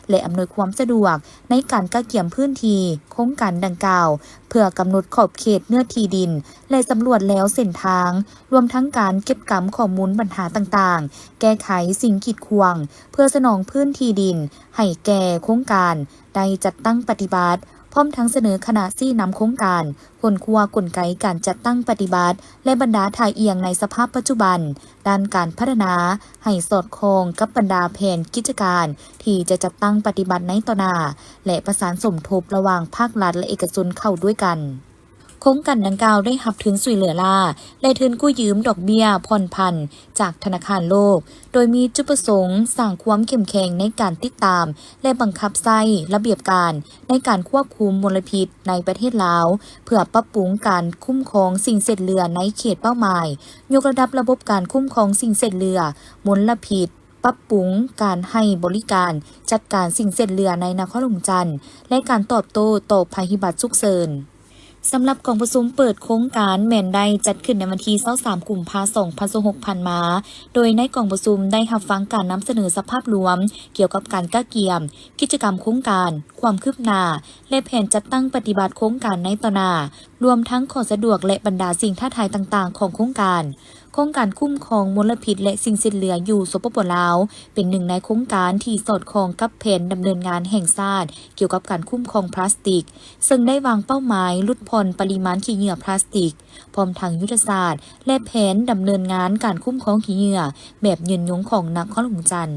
ແລະ ອຳນວຍຄວາມສະດວກໃນການກະກຽມພື້ນທີ່ໂຄງການດັ່ງກ່າວ ເພື່ອກຳນົດຂອບເຂດເນື້ອທີ່ດິນ ແລະ ສຳຫຼວດແລວເສັ້ນທາງ, ລວມທັງການເກັບກຳຂໍ້ມູນບັນຫາຕ່າງໆ, ແກ້ໄຂສິ່ງກີດຂວາງ ເພື່ອສະໜອງພື້ນທີ່ດິນໃຫ້ແກ່ໂຄງການໄດ້ຈັດຕັ້ງປະຕິບັດ, ພ້ອມທັງສະເໜີຄະນະຊີ້ນຳໂຄງການ, ຄົ້ນຄວ້າກົນໄກການຈັດຕັ້ງປະຕິບັດ ແລະ ບັນດາທ່າອ່ຽງໃນສະພາບປັດຈຸບັນດ້ານການພັດທະນາ ໃຫ້ສອດຄ່ອງກັບບັນດາແຜນກິດຈະການທີ່ຈະຈັດຕັ້ງປະຕິບັດໃນຕໍ່ໜ້າ ແລະ ປະສານສົມທົບລະຫວ່າງພາກລັດ ແລະ ເອກະຊົນເຂົ້າດ້ວຍກັນ. ໂຄງການດັ່ງກ່າວໄດ້ຮັບທຶນຊ່ວຍເຫຼືອລ້າ ແລະ ທຶນກູ້ຢືມດອກເບ້ຍຜ່ອນຜັນຈາກທະນາຄານໂລກ, ໂດຍມີຈຸດປະສົງສ້າງຄວາມເຂັ້ມແຂງໃນການຕິດຕາມ ແລະ ບັງຄັບໃຊ້ລະບຽບການໃນການຄວບຄຸມມົນລະພິດໃນປະເທດລາວ ເພື່ອປັບປຸງການຄຸ້ມຄອງສິ່ງເສດເຫຼືອໃນເຂດເປົ້າໝາຍ, ຍົກລະດັບລະບົບການຄຸ້ມຄອງສິ່ງເສດເຫຼືອ, ມົນລະພິດ, ປັບປຸງການໃຫ້ບໍລິການຈັດການສິ່ງເສດເຫຼືອໃນນະຄອນຫຼວງຈັນ ແລະ ການຕອບໂຕ້ຕໍ່ໄພພິບັດສຸກເສີນ. ສຳລັບກອງປະຊຸມເປີດໂຄງການແມ່ນໄດ້ຈັດຂຶ້ນໃນວັນທີຊາວສາມ ກຸມພາ ສອງພັນຊາວຫົກ ຜ່ານມາ, ໂດຍໃນກອງປະຊຸມໄດ້ຮັບຟັງການນຳສະເໜີສະພາບລວມກ່ຽວກັບການກະກຽມ, ກິດຈະກຳໂຄງການ, ຄວາມຄືບໜ້າ ແລະ ແຜນຈັດຕັ້ງປະຕິບັດໂຄງການໃນຕໍ່ໜ້າ, ລວມທັງຂໍ້ສະດວກ ແລະ ບັນດາສິ່ງທ້າທາຍຕ່າງໆຂອງໂຄງການ. ໂຄງການຄຸ້ມຄອງມົນລະພິດ ແລະ ສິ່ງເສດເຫຼືອຢູ່ ສປປ ລາວ ເປັນໜຶ່ງໃນໂຄງການທີ່ສອດຄ່ອງກັບແຜນດຳເນີນງານແຫ່ງຊາດກ່ຽວກັບການຄຸ້ມຄອງພລາສຕິກ, ເຊິ່ງໄດ້ວາງເປົ້າໝາຍຫຼຸດຜ່ອນປະລິມານຂີ້ເຫຍື້ອພລາສຕິກ, ພ້ອມທັງຍຸດທະສາດ ແລະ ແຜນດຳເນີນງານການຄຸ້ມຄອງຂີ້ເຫຍື້ອແບບຍືນຍົງຂອງນະຄອນຫຼວງຈັນ.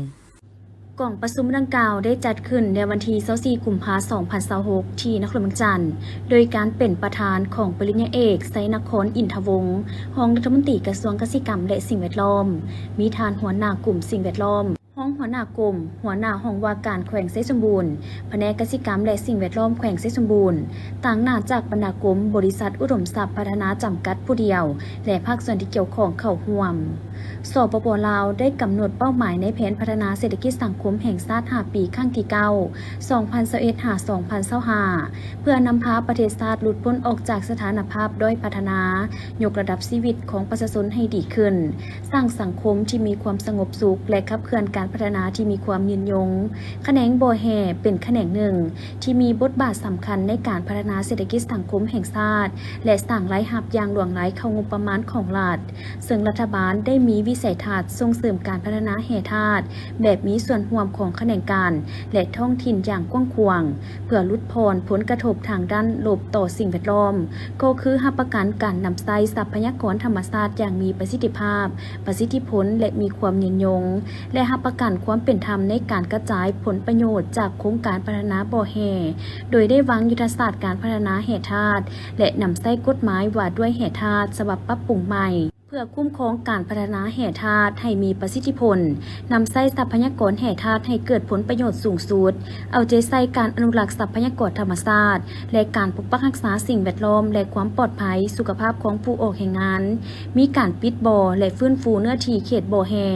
ກອງປະຊຸມດັ່ງກ່າວໄດ້ຈັດຂຶ້ນໃນວັນທີຊາວສີ່ ກຸມພາ ສອງພັນຊາວຫົກ ທີ່ນະຄອນຫຼວງຈັນ, ໂດຍການເປັນປະທານຂອງປະລິນຍາເອກ ໄຊນະຄອນ ອິນທະວົງ ຮອງລັດຖະມົນຕີກະຊວງກະສິກຳ ແລະ ສິ່ງແວດລ້ອມ, ມີທ່ານຫົວໜ້າກົມສິ່ງແວດລ້ອມ, ຮອງຫົວໜ້າກົມ, ຫົວໜ້າຫ້ອງວ່າການແຂວງໄຊສົມບູນ, ພະແນກກະສິກຳ ແລະ ສິ່ງແວດລ້ອມແຂວງໄຊສົມບູນ, ຕາງໜ້າຈາກບັນດາກົມ, ບໍລິສັດອຸດົມຊັບພັດທະນາຈຳກັດຜູ້ດຽວ ແລະ ພາກສ່ວນທີ່ກ່ຽວຂ້ອງເຂົ້າຮ່ວມ. ສປປ ລາວ ໄດ້ກຳນົດເປົ້າໝາຍໃນແຜນພັດທະນາເສດຖະກິດສັງຄົມແຫ່ງຊາດຫ້າປີ ຄັ້ງທີເກົ້າ ສອງພັນຊາວເອັດ ຫາ ສອງພັນຊາວຫ້າ ເພື່ອນຳພາປະເທດຊາດຫຼຸດພົ້ນອອກຈາກສະຖານະພາບດ້ອຍພັດທະນາ, ຍົກລະດັບຊີວິດຂອງປະຊາຊົນໃຫ້ດີຂຶ້ນ, ສ້າງສັງຄົມທີ່ມີຄວາມສະຫງົບສຸກ ແລະ ຂັບເຄື່ອນການພັດທະນາທີ່ມີຄວາມຍືນຍົງ. ຂະແໜງບໍ່ແຮ່ເປັນຂະແໜງໜຶ່ງທີ່ມີບົດບາດສຳຄັນໃນການພັດທະນາເສດຖະກິດສັງຄົມແຫ່ງຊາດ ແລະ ສ້າງລາຍຮັບຢ່າງຫຼວງຫຼາຍເຂົ້າງົບປະມານຂອງລັດ. ເຊິ່ງລັດຖະບານໄດ້ມີວິໄສທັດສົ່ງເສີມການພັດທະນາແຮ່ທາດແບບມີສ່ວນຮ່ວມຂອງຂະແໜງການ ແລະ ທ້ອງຖິ່ນຢ່າງກວ້າງຂວາງ ເພື່ອຫຼຸດຜ່ອນຜົນກະທົບທາງດ້ານລົບຕໍ່ສິ່ງແວດລ້ອມ, ກໍຄືຮັບປະກັນການນຳໃຊ້ຊັບພະຍາກອນທຳມະຊາດຢ່າງມີປະສິດທິພາບ, ປະສິດທິຜົນ ແລະ ມີຄວາມຍືນຍົງ, ແລະ ຮັບປະກັນຄວາມເປັນທຳໃນການກະຈາຍຜົນປະໂຫຍດຈາກໂຄງການພັດທະນາບໍ່ແຮ່, ໂດຍໄດ້ວາງຍຸດທະສາດການພັດທະນາແຮ່ທາດ ແລະ ນຳໃຊ້ກົດໝາຍວ່າດ້ວຍແຮ່ທາດສະບັບປັບປຸງໃໝ່ ເພື່ອຄຸ້ມຄອງການພັດທະນາແຮ່ທາດໃຫ້ມີປະສິດທິຜົນ, ນຳໃຊ້ຊັບພະຍາກອນແຮ່ທາດໃຫ້ເກີດຜົນປະໂຫຍດສູງສຸດ, ເອົາໃຈໃສ່ການອະນຸລັກຊັບພະຍາກອນທຳມະຊາດ ແລະ ການປົກປັກຮັກສາສິ່ງແວດລ້ອມ ແລະ ຄວາມປອດໄພສຸຂະພາບຂອງຜູ້ອອກແຮງງານ, ມີການປິດບໍ່ ແລະ ຟື້ນຟູເນື້ອທີ່ເຂດບໍ່ແຮ່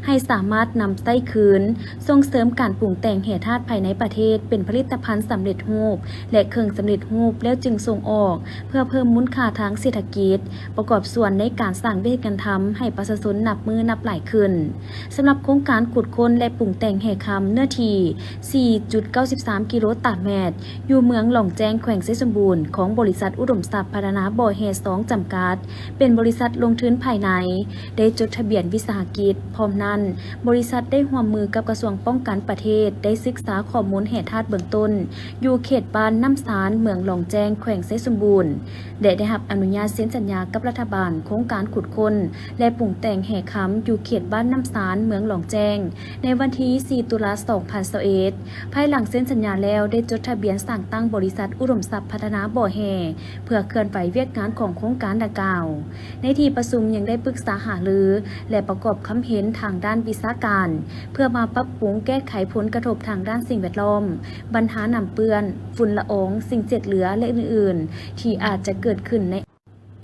ໃຫ້ສາມາດນຳໃຊ້ຄືນ, ສົ່ງເສີມການປຸງແຕ່ງແຮ່ທາດພາຍໃນປະເທດເປັນຜະລິດຕະພັນສຳເລັດຮູບ ແລະ ເຄື່ອງສຳເລັດຮູບແລ້ວຈຶ່ງສົ່ງອອກ ເພື່ອເພີ່ມມູນຄ່າທາງເສດຖະກິດ, ປະກອບສ່ວນໃນການສ້າງວຽກງານທຳໃຫ້ປະຊາຊົນນັບມື້ນັບຫຼາຍຂຶ້ນ. ສຳລັບໂຄງການຂຸດຄົ້ນ ແລະ ປຸງແຕ່ງແຮ່ຄຳເນື້ອທີ່ສີ່ຈຸດເກົ້າສິບສາມກິໂລຕາແມັດ ຢູ່ເມືອງຫຼອງແຈ້ງ ແຂວງໄຊສົມບູນ ຂອງບໍລິສັດອຸດົມຊັບພັດທະນາບໍ່ແຮ່ສອງ ຈຳກັດ ເປັນບໍລິສັດລົງທຶນພາຍໃນ ໄດ້ຈົດທະບຽນວິສາຫະກິດ. ພ້ອມນັ້ນ, ບໍລິສັດໄດ້ຮ່ວມມືກັບກະຊວງປ້ອງກັນປະເທດ ໄດ້ສຶກສາຂໍ້ມູນແຮ່ທາດເບື້ອງຕົ້ນ ຢູ່ເຂດບ້ານນ້ຳຊານ ເມືອງຫຼອງແຈ້ງ ແຂວງໄຊສົມບູນ ແລະ ໄດ້ຮັບອະນຸຍາດເຊັນສັນຍາກັບລັດຖະບານ ໂຄງການຂຸດ ຄົ້ນ ແລະ ປຸງແຕ່ງແຮ່ຄຳ ຢູ່ເຂດບ້ານນ້ຳຊານ ເມືອງຫຼອງແຈ້ງ ໃນວັນທີສີ່ ຕຸລາ ສອງພັນຊາວເອັດ. ພາຍຫຼັງເຊັນສັນຍາແລ້ວ ໄດ້ຈົດທະບຽນສ້າງຕັ້ງບໍລິສັດອຸດົມຊັບພັດທະນາບໍ່ແຮ່ ເພື່ອເຄື່ອນໄຫວວຽກງານຂອງໂຄງການດັ່ງກ່າວ. ໃນທີ່ປະຊຸມຍັງໄດ້ປຶກສາຫາລື ແລະ ປະກອບຄຳເຫັນທາງດ້ານວິຊາການ ເພື່ອມາປັບປຸງແກ້ໄຂຜົນກະທົບທາງດ້ານສິ່ງແວດລ້ອມ, ບັນຫານ້ຳເປື້ອນ, ຝຸ່ນລະອອງ, ສິ່ງເສດເຫຼືອ ແລະ ອື່ນໆ ທີ່ອາດຈະເກີດຂຶ້ນໃນ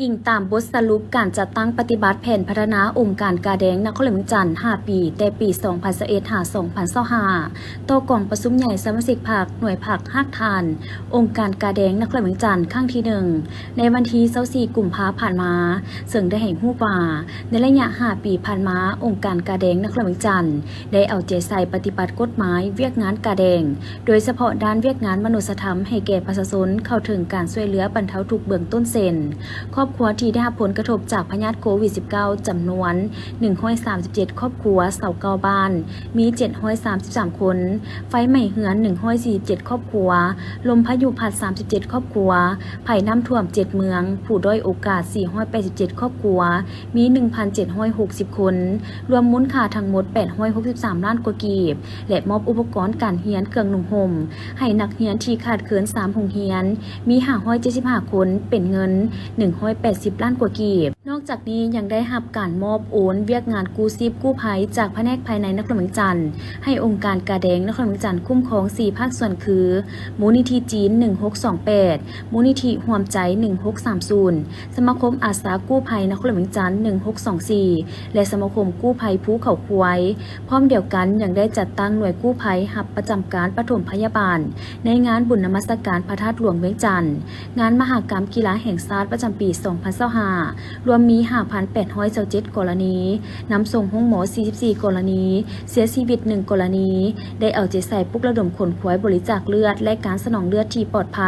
ອີງຕາມບົດສະຫຼຸບການຈັດຕັ້ງປະຕິບັດແຜນພັດທະນາອົງການກາແດງນະຄອນຫຼວງວຽງຈັນ ຫ້າປີ ແຕ່ປີສອງພັນຊາວເອັດ ຫາ ສອງພັນຊາວຫ້າ ຕໍ່ກອງປະຊຸມໃຫຍ່ສະມາຊິກພັກ, ໜ່ວຍພັກ, ຮາກຖານ ອົງການກາແດງນະຄອນຫຼວງວຽງຈັນ ຄັ້ງທີໜຶ່ງ ໃນວັນທີຊາວສີ່ ກຸມພາ ຜ່ານມາ, ເຊິ່ງໄດ້ໃຫ້ຮູ້ວ່າ ໃນໄລຍະຫ້າປີຜ່ານມາ, ອົງການກາແດງນະຄອນຫຼວງວຽງຈັນ ໄດ້ເອົາໃຈໃສ່ປະຕິບັດກົດໝາຍວຽກງານກາແດງ, ໂດຍສະເພາະດ້ານວຽກງານມະນຸດສະທຳໃຫ້ແກ່ປະຊາຊົນເຂົ້າເຖິງການຊ່ວຍເຫຼືອບັນເທົາທຸກເບື້ອງຕົ້ນ ເຊັ່ນ ຄອບຄົວທີ່ໄດ້ຮັບຜົນກະທົບຈາກພະຍາດໂຄວິດສິບເກົ້າ ຈຳນວນໜຶ່ງຮ້ອຍສາມສິບເຈັດຄອບຄົວ ຊາວເກົ້າບ້ານ ມີເຈັດຮ້ອຍສາມສິບສາມຄົນ, ໄຟໄໝ້ເຮືອນໜຶ່ງຮ້ອຍສີ່ສິບເຈັດຄອບຄົວ, ລົມພາຍຸພັດສາມສິບເຈັດຄອບຄົວ, ໄພນ້ຳຖ້ວມເຈັດເມືອງ, ຜູ້ດ້ອຍໂອກາດສີ່ຮ້ອຍແປດສິບເຈັດຄອບຄົວ ມີໜຶ່ງພັນເຈັດຮ້ອຍຫົກສິບຄົນ, ລວມມູນຄ່າທັງໝົດແປດຮ້ອຍຫົກສິບສາມລ້ານກວ່າກີບ ແລະ ມອບອຸປະກອນການຮຽນເຄື່ອງນຸ່ງຫົ່ມໃຫ້ນັກຮຽນທີ່ຂາດເຂີນສາມໂຮງຮຽນ ມີຫ້າຮ້ອຍເຈັດສິບຫ້າຄົນ ເປັນເງິນໜຶ່ງຮ້ອຍແປດສິບລ້ານກວ່າກີບ. ນອກຈາກນີ້ຍັງໄດ້ຮັບການມອບໂອນວຽກງານກູ້ຊີບກູ້ໄພຈາກພະແນກພາຍໃນນະຄອນຫຼວງວຽງຈັນ ໃຫ້ອົງການກາແດງນະຄອນຫຼວງວຽງຈັນຄຸ້ມຄອງສີ່ພາກສ່ວນຄື ມູນນິທິຈີນໜຶ່ງຫົກສອງແປດ, ມູນນິທິຮ່ວມໃຈໜຶ່ງຫົກສາມສູນ, ສະມາຄົມອາສາກູ້ໄພນະຄອນຫຼວງວຽງຈັນໜຶ່ງຫົກສອງສີ່ ແລະ ສະມາຄົມກູ້ໄພພູເຂົາຄວາຍ. ພ້ອມດຽວກັນຍັງໄດ້ຈັດຕັ້ງໜ່ວຍກູ້ໄພຮັບປະຈຳການປະຖົມພະຍາບານ ໃນງານບຸນນະມັດສະການພະທາດຫຼວງວຽງຈັນ, ງານມະຫະກຳກິລາແຫ່ງຊາດປະຈຳປີສອງພັນຊາວຫ້າ ລວມມີຫ້າພັນແປດຮ້ອຍຊາວເຈັດກໍລະນີ, ນຳສົ່ງໂຮງໝໍສີ່ສິບສີ່ກໍລະນີ, ເສຍຊີວິດໜຶ່ງກໍລະນີ, ໄດ້ເອົາໃຈໃສ່ປຸກລະດົມຂົນຂວາຍບໍລິຈາກເລືອດ ແລະ ການສະໜອງເລືອດທີ່ປອດໄພ,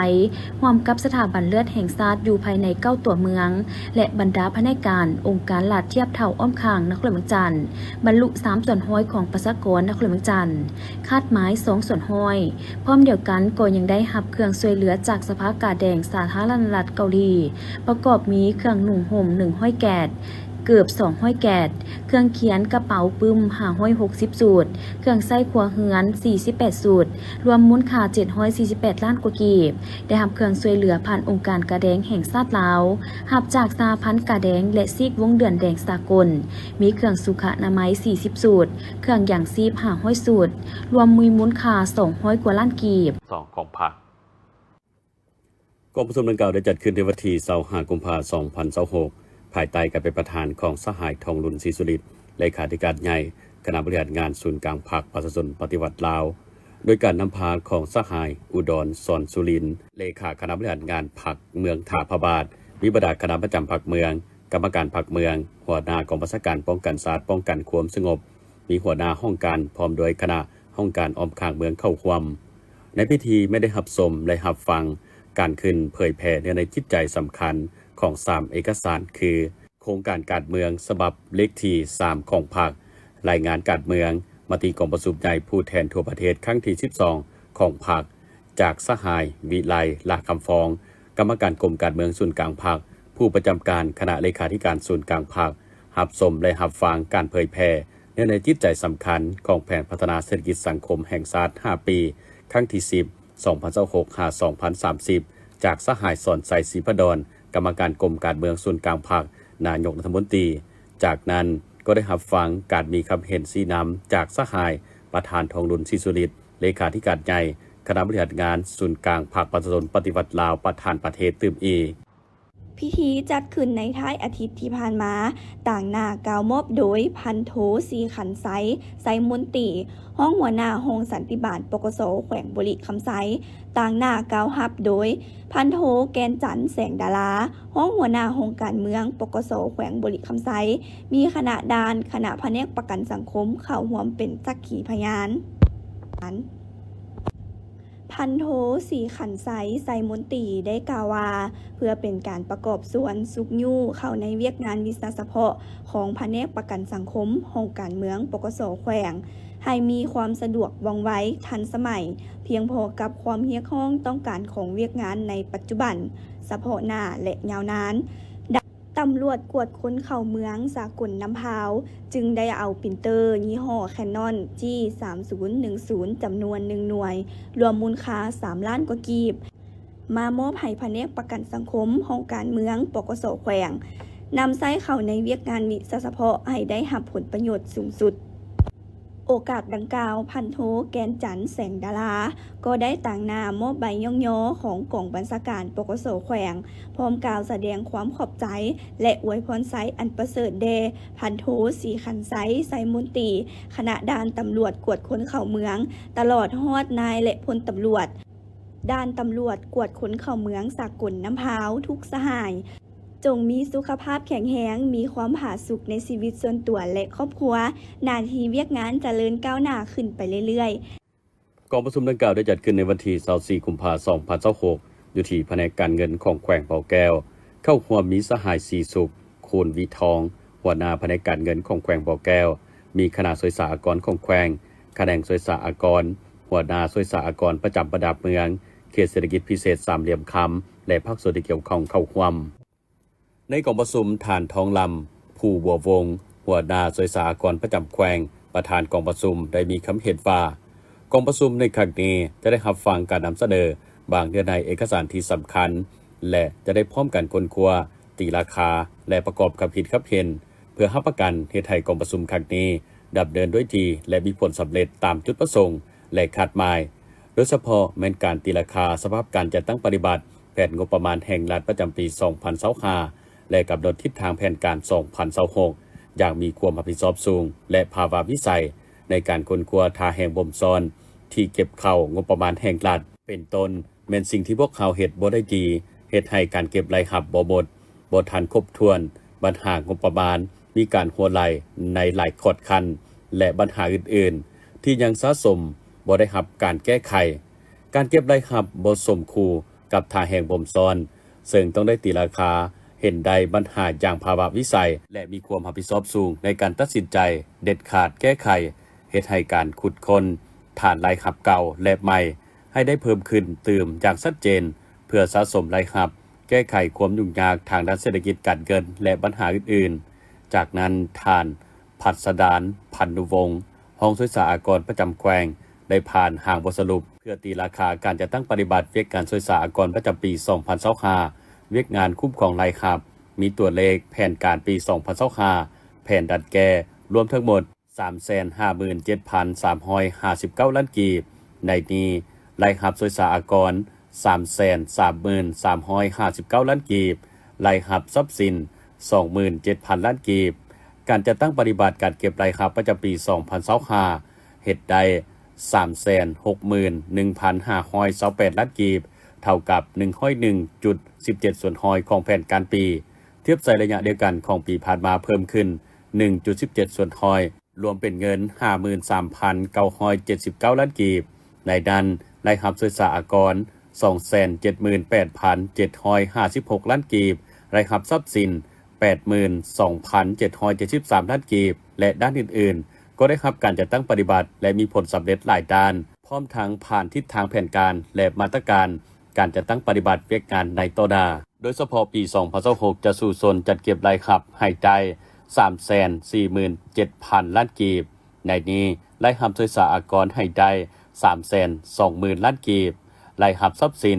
ຮ່ວມກັບສະຖາບັນເລືອດແຫ່ງຊາດຢູ່ພາຍໃນເກົ້າຕົວເມືອງ ແລະ ບັນດາພະແນກການ ອົງການລັດທຽບເທົ່າອ້ອມຂ້າງນະຄອນຫຼວງວຽງຈັນ, ບັນລຸສາມສ່ວນຮ້ອຍຂອງປະຊາກອນນະຄອນຫຼວງວຽງຈັນ, ຄາດໝາຍສອງສ່ວນຮ້ອຍ. ພ້ອມດຽວກັນກໍຍັງໄດ້ຮັບເຄື່ອງຊ່ວຍເຫຼືອຈາກສະພາກາແດງສາທາລະນະລັດເກົາຫຼີ, ປະກອບມີເຄື່ອງນຸ່ງຫົ່ມໜຶ່ງຮ້ອຍແກດ, ເກີບສອງຮ້ອຍແກດ, ເຄື່ອງຂຽນ, ກະເປົາປຶ້ມ ຫ້າຮ້ອຍຫົກສິບຊຸດ, ເຄື່ອງໃຊ້ຄົວເຮືອນສີ່ສິບແປດຊຸດ, ລວມມູນຄ່າເຈັດຮ້ອຍສີ່ສິບແປດລ້ານກວ່າກີບ. ໄດ້ຮັບເຄື່ອງຊ່ວຍເຫຼືອຜ່ານອົງການກາແດງແຫ່ງຊາດລາວ, ຮັບຈາກສະຫະພັນກາແດງ ແລະ ຊີກວົງເດືອນແດງສາກົນ, ມີເຄື່ອງສຸຂະອະນາໄມສີ່ສິບຊຸດ, ເຄື່ອງຢາງຊີບຫ້າຮ້ອຍຊຸດ, ລວມມີມູນຄ່າສອງຮ້ອຍກວ່າລ້ານກີບ. ສອງ ຂອງພັກ. ກອງປະຊຸມດັ່ງກ່າວໄດ້ຈັດຂຶ້ນໃນວັນທີຊາວຫ້າ ກຸມພາ ສອງພັນຊາວຫົກ ພາຍໃຕ້ການເປັນປະທານຂອງສະຫາຍ ທອງລຸນ ສີສຸລິດ ເລຂາທິການໃຫຍ່ຄະນະບໍລິຫານງານສູນກາງພັກປະຊາຊົນປະຕິວັດລາວ, ໂດຍການນຳພາຂອງສະຫາຍ ອຸດອນ ສອນສຸລິນ ເລຂາຄະນະບໍລິຫານງານພັກເມືອງທ່າພະບາດ, ມີບັນດາຄະນະປະຈຳພັກເມືອງ, ກຳມະການພັກເມືອງ, ຫົວໜ້າກອງບັນຊາການປ້ອງກັນຊາດ ປ້ອງກັນຄວາມສະຫງົບ, ມີຫົວໜ້າຫ້ອງການ ພ້ອມດ້ວຍຄະນະຫ້ອງການອ້ອມຂ້າງເມືອງເຂົ້າຮ່ວມ. ໃນພິທີແມ່ນໄດ້ຮັບຊົມ ແລະ ຮັບຟັງການຂຶ້ນເຜີຍແຜ່ເນື້ອໃນຈິດໃຈສຳຄັນຂອງສາມເອກະສານ ຄື ໂຄງການການເມືອງສະບັບເລກທີສາມຂອງພັກ, ລາຍງານການເມືອງ, ມະຕິກອງປະຊຸມໃຫຍ່ຜູ້ແທນທົ່ວປະເທດຄັ້ງທີສິບສອງຂອງພັກ, ຈາກສະຫາຍ ວິໄລ ຫຼ້າຄຳຟອງ, ກຳມະການກົມການເມືອງສູນກາງພັກ, ຜູ້ປະຈຳການຄະນະເລຂາທິການສູນກາງພັກ, ຮັບຊົມ ແລະ ຮັບຟັງການເຜີຍແຜ່ເນື້ອໃນຈິດໃຈສຳຄັນຂອງແຜນພັດທະນາເສດຖະກິດສັງຄົມແຫ່ງຊາດຫ້າປີ ຄັ້ງທີສິບ ສອງພັນຊາວຫົກ ຫາ ສອງພັນສາມສິບ ຈາກສະຫາຍ ສອນໄຊ ສີພະດອນ, ກຳມະການກົມການເມືອງສູນກາງພັກ, ນາຍົກລັດຖະມົນຕີ. ຈາກນັ້ນກໍໄດ້ຮັບຟັງການມີຄຳເຫັນຊີ້ນຳຈາກສະຫາຍ ປະທານ ທອງລຸນ ສີສຸລິດ ເລຂາທິການໃຫຍ່ຄະນະບໍລິຫານງານສູນກາງພັກປະຊາຊົນປະຕິວັດລາວ ປະທານປະເທດຕື່ມອີກ. ພິທີຈັດຂຶ້ນໃນທ້າຍອາທິດທີ່ຜ່ານມາ, ຕາງໜ້າກ່າວມອບໂດຍ ພັນໂທ ສີຂັນໄຊ ໄຊມົນຕີ, ຮອງຫົວໜ້າຫ້ອງສັນຕິບານ ປກສ ແຂວງບໍລິຄຳໄຊ. ຕາງໜ້າກ່າວຮັບໂດຍ ພັນໂທ ແກ່ນຈັນ ແສງດາລາ, ຮອງຫົວໜ້າຫ້ອງການເມືອງ ປກສ ແຂວງບໍລິຄຳໄຊ, ມີຄະນະດ່ານ, ຄະນະພະແນກປະກັນສັງຄົມເຂົ້າຮ່ວມເປັນສັກຂີພະຍານ. ພັນໂທ ສີຂັນໄຊ ໄຊມົນຕີ ໄດ້ກ່າວວ່າ, ເພື່ອເປັນການປະກອບສ່ວນຊຸກຍູ້ເຂົ້າໃນວຽກງານວິຊາສະເພາະຂອງພະແນກປະກັນສັງຄົມ ຫ້ອງການເມືອງ ປກສ ແຂວງ ໃຫ້ມີຄວາມສະດວກ, ວ່ອງໄວ, ທັນສະໄໝ, ພຽງພໍກັບຄວາມຮຽກຮ້ອງຕ້ອງການຂອງວຽກງານໃນປັດຈຸບັນ, ສະເພາະໜ້າ ແລະ ຍາວນານ. ຕຳຫຼວດກວດຄົນເຂົ້າເມືອງສາກົນນ້ຳພາວ ຈຶ່ງໄດ້ເອົາປຣິນເຕີຍີ່ຫໍ້ Canon G ສາມສູນໜຶ່ງສູນ ຈຳນວນໜຶ່ງໜ່ວຍ ລວມມູນຄ່າສາມລ້ານກວ່າກີບ ມາມອບໃຫ້ພະແນກປະກັນສັງຄົມ ຫ້ອງການເມືອງ ປກສ ແຂວງ ນຳໃຊ້ເຂົ້າໃນວຽກງານວິຊາສະເພາະໃຫ້ໄດ້ຮັບຜົນປະໂຫຍດສູງສຸດ. ໂອກາດດັ່ງກ່າວ, ພັນໂທ ແກ່ນຈັນ ແສງດາລາ ກໍໄດ້ຕາງໜ້າມອບໃບຍ້ອງຍໍຂອງກອງບັນຊາການ ປກສ ແຂວງ ພ້ອມກ່າວສະແດງຄວາມຂອບໃຈ ແລະ ອວຍພອນໄຊອັນປະເສີດແດ່ພັນໂທ ສີຂັນໄຊ ໄຊມົນຕີ ຄະນະດ່ານຕຳຫຼວດກວດຄົນເຂົ້າເມືອງ, ຕະຫຼອດຮອດນາຍ ແລະ ພົນຕຳຫຼວດ ດ່ານຕຳຫຼວດກວດຄົນເຂົ້າເມືອງສາກົນນ້ຳພາວ ທຸກສະຫາຍ ຈົ່ງມີສຸຂະພາບແຂງແຮງ, ມີຄວາມຜາສຸກໃນຊີວິດສ່ວນຕົວ ແລະ ຄອບຄົວ, ໜ້າທີ່ວຽກງານຈະເລີນກ້າວໜ້າຂຶ້ນໄປເລື້ອຍໆ. ກອງປະຊຸມດັ່ງກ່າວໄດ້ຈັດຂຶ້ນໃນວັນທີຊາວສີ່ ກຸມພາ ສອງພັນຊາວຫົກ ຢູ່ທີ່ພະແນກການເງິນຂອງແຂວງບໍ່ແກ້ວ. ເຂົ້າຮ່ວມມີສະຫາຍ ສີສຸກ ຄູນວິທອງ ຫົວໜ້າພະແນກການເງິນຂອງແຂວງບໍ່ແກ້ວ, ມີຄະນະສວຍສາອາກອນຂອງແຂວງ, ຂະແໜງສວຍສາອາກອນ, ຫົວໜ້າສວຍສາອາກອນປະຈຳບັນດາເມືອງ, ເຂດເສດຖະກິດພິເສດສາມຫຼ່ຽມຄຳ ແລະ ພາກສ່ວນທີ່ກ່ຽວຂ້ອງເຂົ້າຮ່ວມ. ໃນກອງປະຊຸມ, ທ່ານ ທອງລຳ ພູບົວວົງ ຫົວໜ້າສວຍສາອາກອນປະຈຳແຂວງ ປະທານກອງປະຊຸມ ໄດ້ມີຄຳເຫັນວ່າ ກອງປະຊຸມໃນຄັ້ງນີ້ຈະໄດ້ຮັບຟັງການນຳສະເໜີບາງເນື້ອໃນເອກະສານທີ່ສຳຄັນ ແລະ ຈະໄດ້ພ້ອມກັນຄົ້ນຄວ້າ, ຕີລາຄາ ແລະ ປະກອບຄຳຄິດຄຳເຫັນ ເພື່ອຮັບປະກັນເຮັດໃຫ້ກອງປະຊຸມຄັ້ງນີ້ດຳເນີນດ້ວຍດີ ແລະ ມີຜົນສຳເລັດຕາມຈຸດປະສົງ ແລະ ຄາດໝາຍ. ໂດຍສະເພາະແມ່ນການຕີລາຄາສະພາບການຈັດຕັ້ງປະຕິບັດແຜນງົບປະມານແຫ່ງລັດປະຈຳປີສອງພັນຊາວຫ້າ ແລະ ກຳນົດທິດທາງແຜນການສອງພັນຊາວຫົກ ຢ່າງມີຄວາມຮັບຜິດຊອບສູງ ແລະ ພາວະວິໄສໃນການຄົ້ນຄວ້າທ່າແຮງບົ່ມຊ້ອນທີ່ເກັບເຂົ້າງົບປະມານແຫ່ງລັດ ເປັນຕົ້ນ ແມ່ນສິ່ງທີ່ພວກເຮົາເຮັດບໍ່ໄດ້ດີ, ເຮັດໃຫ້ການເກັບລາຍຮັບບໍ່ໝົດ, ບໍ່ທັນຄົບຖ້ວນ, ບັນຫາງົບປະມານມີການຮົ່ວໄຫຼໃນຫຼາຍຂອດຂັ້ນ ແລະ ບັນຫາອື່ນໆ ທີ່ຍັງສະສົມບໍ່ໄດ້ຮັບການແກ້ໄຂ. ການເກັບລາຍຮັບບໍ່ສົມຄູ່ກັບທ່າແຮງບົ່ມຊ້ອນ, ເຊິ່ງຕ້ອງໄດ້ຕີລາຄາເຫັນໄດ້ບັນຫາຢ່າງພາວະວິໄສ ແລະ ມີຄວາມຮັບຜິດຊອບສູງໃນການຕັດສິນໃຈເດັດຂາດແກ້ໄຂ, ເຮັດໃຫ້ການຂຸດຄົ້ນຖານລາຍຮັບເກົ່າ ແລະ ໃໝ່ ໃຫ້ໄດ້ເພີ່ມຂຶ້ນຕື່ມຢ່າງຊັດເຈນ ເພື່ອສະສົມລາຍຮັບ, ແກ້ໄຂຄວາມຫຍຸ້ງຍາກທາງດ້ານເສດຖະກິດການເງິນ ແລະ ບັນຫາອື່ນໆ. ຈາກນັ້ນ, ທ່ານ ພັດສະດານ ພັນນຸວົງ ຮອງສວຍສາອາກອນປະຈຳແຂວງ ໄດ້ຜ່ານຮ່າງບົດສະຫຼຸບເພື່ອຕີລາຄາການຈັດຕັ້ງປະຕິບັດວຽກງານສວຍສາອາກອນປະຈຳປີສອງພັນຊາວຫ້າ, ວຽກງານຄຸ້ມຄອງລາຍຮັບ, ມີຕົວເລກແຜນການປີສອງພັນຊາວຫ້າ, ແຜນດັດແກ້ ລວມທັງໝົດ ສາມແສນຫ້າໝື່ນເຈັດພັນສາມຮ້ອຍຫ້າສິບເກົ້າລ້ານກີບ, ໃນນີ້ ລາຍຮັບສວຍສາອາກອນ ສາມແສນສາມໝື່ນສາມຮ້ອຍຫ້າສິບເກົ້າລ້ານກີບ, ລາຍຮັບຊັບສິນ ສອງໝື່ນເຈັດພັນລ້ານກີບ. ການຈັດຕັ້ງປະຕິບັດການເກັບລາຍຮັບປະຈຳປີສອງພັນຊາວຫ້າ ເຮັດໄດ້ ສາມແສນຫົກໝື່ນໜຶ່ງພັນຫ້າຮ້ອຍຊາວແປດລ້ານກີບ, ເທົ່າກັບ ໜຶ່ງຮ້ອຍໜຶ່ງຈຸດສິບເຈັດສ່ວນຮ້ອຍຂອງແຜນການປີ, ທຽບໃສ່ໄລຍະດຽວກັນຂອງປີຜ່ານມາເພີ່ມຂຶ້ນ ໜຶ່ງຈຸດສິບເຈັດສ່ວນຮ້ອຍ ລວມເປັນເງິນ ຫ້າໝື່ນສາມພັນເກົ້າຮ້ອຍເຈັດສິບເກົ້າລ້ານກີບ. ໃນນັ້ນ, ລາຍຮັບສວຍສາອາກອນ ສອງແສນເຈັດໝື່ນແປດພັນເຈັດຮ້ອຍຫ້າສິບຫົກລ້ານກີບ, ລາຍຮັບຊັບສິນ ແປດໝື່ນສອງພັນເຈັດຮ້ອຍເຈັດສິບສາມລ້ານກີບ ແລະ ດ້ານອື່ນໆ ກໍໄດ້ຮັບການຈັດຕັ້ງປະຕິບັດ ແລະ ມີຜົນສຳເລັດຫຼາຍດ້ານ, ພ້ອມທັງຜ່ານທິດທາງແຜນການ ແລະ ມາດຕະການ ການຈັດຕັ້ງປະຕິບັດວຽກງານໃນຕໍ່ໜ້າ, ໂດຍສະເພາະປີສອງພັນຊາວຫົກ ຈະສູ້ຊົນຈັດເກັບລາຍຮັບໃຫ້ໄດ້ ສາມແສນສີ່ໝື່ນເຈັດພັນລ້ານກີບ. ໃນນີ້, ລາຍຮັບສວຍສາອາກອນໃຫ້ໄດ້ ສາມແສນສອງໝື່ນລ້ານກີບ, ລາຍຮັບຊັບສິນ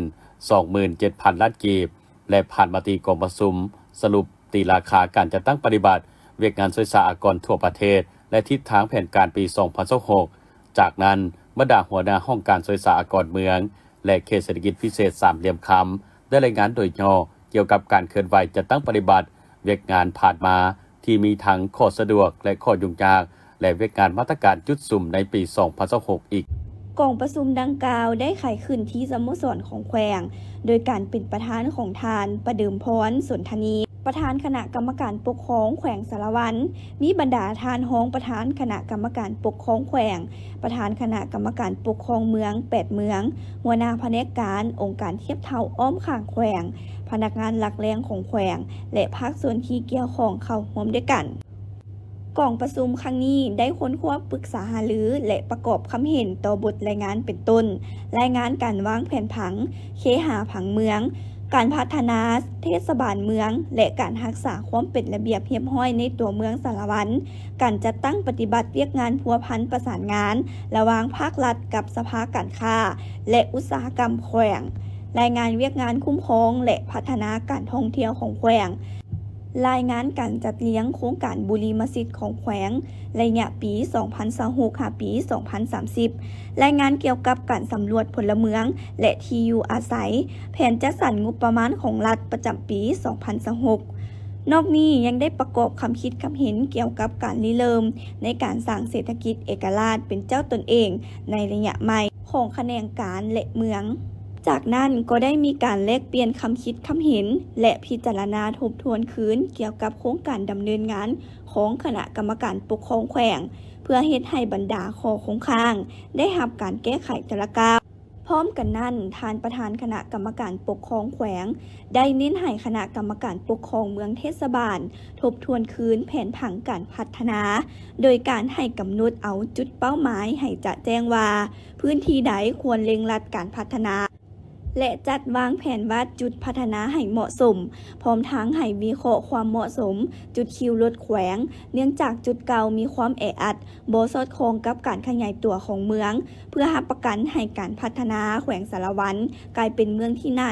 ສອງໝື່ນເຈັດພັນລ້ານກີບ ແລະ ຜ່ານມະຕິກອງປະຊຸມສະຫຼຸບຕີລາຄາການຈັດຕັ້ງປະຕິບັດວຽກງານສວຍສາອາກອນທົ່ວປະເທດ ແລະ ທິດທາງແຜນການປີສອງພັນຊາວຫົກ. ຈາກນັ້ນ, ບັນດາຫົວໜ້າຫ້ອງການສວຍສາອາກອນເມືອງ ແລະ ເຂດເສດຖະກິດພິເສດສາມຫຼ່ຽມຄຳ ໄດ້ລາຍງານໂດຍຫຍໍ້ກ່ຽວກັບການເຄື່ອນໄຫວຈັດຕັ້ງປະຕິບັດວຽກງານຜ່ານມາ ທີ່ມີທັງຂໍ້ສະດວກ ແລະ ຂໍ້ຫຍຸ້ງຍາກ ແລະ ວຽກງານມາດຕະການຈຸດສຸມໃນປີສອງພັນຊາວຫົກອີກ. ກອງປະຊຸມດັ່ງກ່າວໄດ້ໄຂຂຶ້ນທີ່ສະໂມສອນຂອງແຂວງ ໂດຍການເປັນປະທານຂອງທ່ານ ປະເດີມພອນ ສົນທະນີ ປະທານຄະນະກຳມະການປົກຄອງແຂວງສາລະວັນ, ມີບັນດາທ່ານຮອງປະທານຄະນະກຳມະການປົກຄອງແຂວງ, ປະທານຄະນະກຳມະການປົກຄອງເມືອງແປດເມືອງ, ຫົວໜ້າພະແນກການອົງການທຽບເທົ່າອ້ອມຂ້າງແຂວງ, ພະນັກງານຫຼັກແຫຼ່ງຂອງແຂວງ ແລະ ພາກສ່ວນທີ່ກ່ຽວຂ້ອງເຂົ້າຮ່ວມດ້ວຍກັນ. ກອງປະຊຸມຄັ້ງນີ້ໄດ້ຄົ້ນຄວ້າປຶກສາຫາລື ແລະ ປະກອບຄຳເຫັນຕໍ່ບົດລາຍງານເປັນຕົ້ນ ລາຍງານການວາງແຜນຜັງເຄຫາຜັງເມືອງ, ການພັດທະນາເທດສະບານເມືອງ ແລະ ການຮັກສາຄວາມເປັນລະບຽບຮຽບຮ້ອຍໃນຕົວເມືອງສາລະວັນ, ການຈັດຕັ້ງປະຕິບັດວຽກງານພົວພັນປະສານງານລະຫວ່າງພາກລັດກັບສະພາການຄ້າ ແລະ ອຸດສາຫະກຳແຂວງ, ລາຍງານວຽກງານຄຸ້ມຄອງ ແລະ ພັດທະນາການທ່ອງທ່ຽວຂອງແຂວງ, ລາຍງານການຈັດລຽງໂຄງການບຸລິມະສິດຂອງແຂວງ ໄລຍະປີສອງພັນຊາວຫົກ ຫາປີສອງພັນສາມສິບ, ລາຍງານກ່ຽວກັບການສຳຫຼວດພົນລະເມືອງ ແລະ ທີ່ຢູ່ອາໄສ, ແຜນຈັດສັນງົບປະມານຂອງລັດປະຈຳປີສອງພັນຊາວຫົກ. ນອກນີ້ຍັງໄດ້ປະກອບຄຳຄິດຄຳເຫັນກ່ຽວກັບການລິເລີ່ມໃນການສ້າງເສດຖະກິດເອກະລາດເປັນເຈົ້າຕົນເອງໃນໄລຍະໃໝ່ຂອງຂະແໜງການ ແລະ ເມືອງ. ຈາກນັ້ນກໍໄດ້ມີການແລກປ່ຽນຄຳຄິດຄຳເຫັນ ແລະ ພິຈາລະນາທົບທວນຄືນກ່ຽວກັບໂຄງການດຳເນີນງານຂອງຄະນະກຳມະການປົກຄອງແຂວງ ເພື່ອເຮັດໃຫ້ບັນດາຂໍ້ຄົງຄ້າງໄດ້ຮັບການແກ້ໄຂແຕ່ລະກ້າວ. ພ້ອມກັນນັ້ນ, ທ່ານປະທານຄະນະກຳມະການປົກຄອງແຂວງ ໄດ້ເນັ້ນໃຫ້ຄະນະກຳມະການປົກຄອງເມືອງເທດສະບານທົບທວນຄືນແຜນຜັງການພັດທະນາ, ໂດຍການໃຫ້ກຳນົດເອົາຈຸດເປົ້າໝາຍໃຫ້ຈະແຈ້ງວ່າ ພື້ນທີ່ໃດຄວນເລັ່ງລັດການພັດທະນາ ແລະ ຈັດວາງແຜນວາດຈຸດພັດທະນາໃຫ້ເໝາະສົມ, ພ້ອມທັງໃຫ້ວິເຄາະຄວາມເໝາະສົມຈຸດຄິວລົດແຂວງ, ເນື່ອງຈາກຈຸດເກົ່າມີຄວາມແອອັດ, ບໍ່ສອດຄ່ອງກັບການຂະຫຍາຍຕົວຂອງເມືອງ, ເພື່ອຮັບປະກັນໃຫ້ການພັດທະນາແຂວງສາລະວັນກາຍເປັນເມືອງທີ່ໜ້າ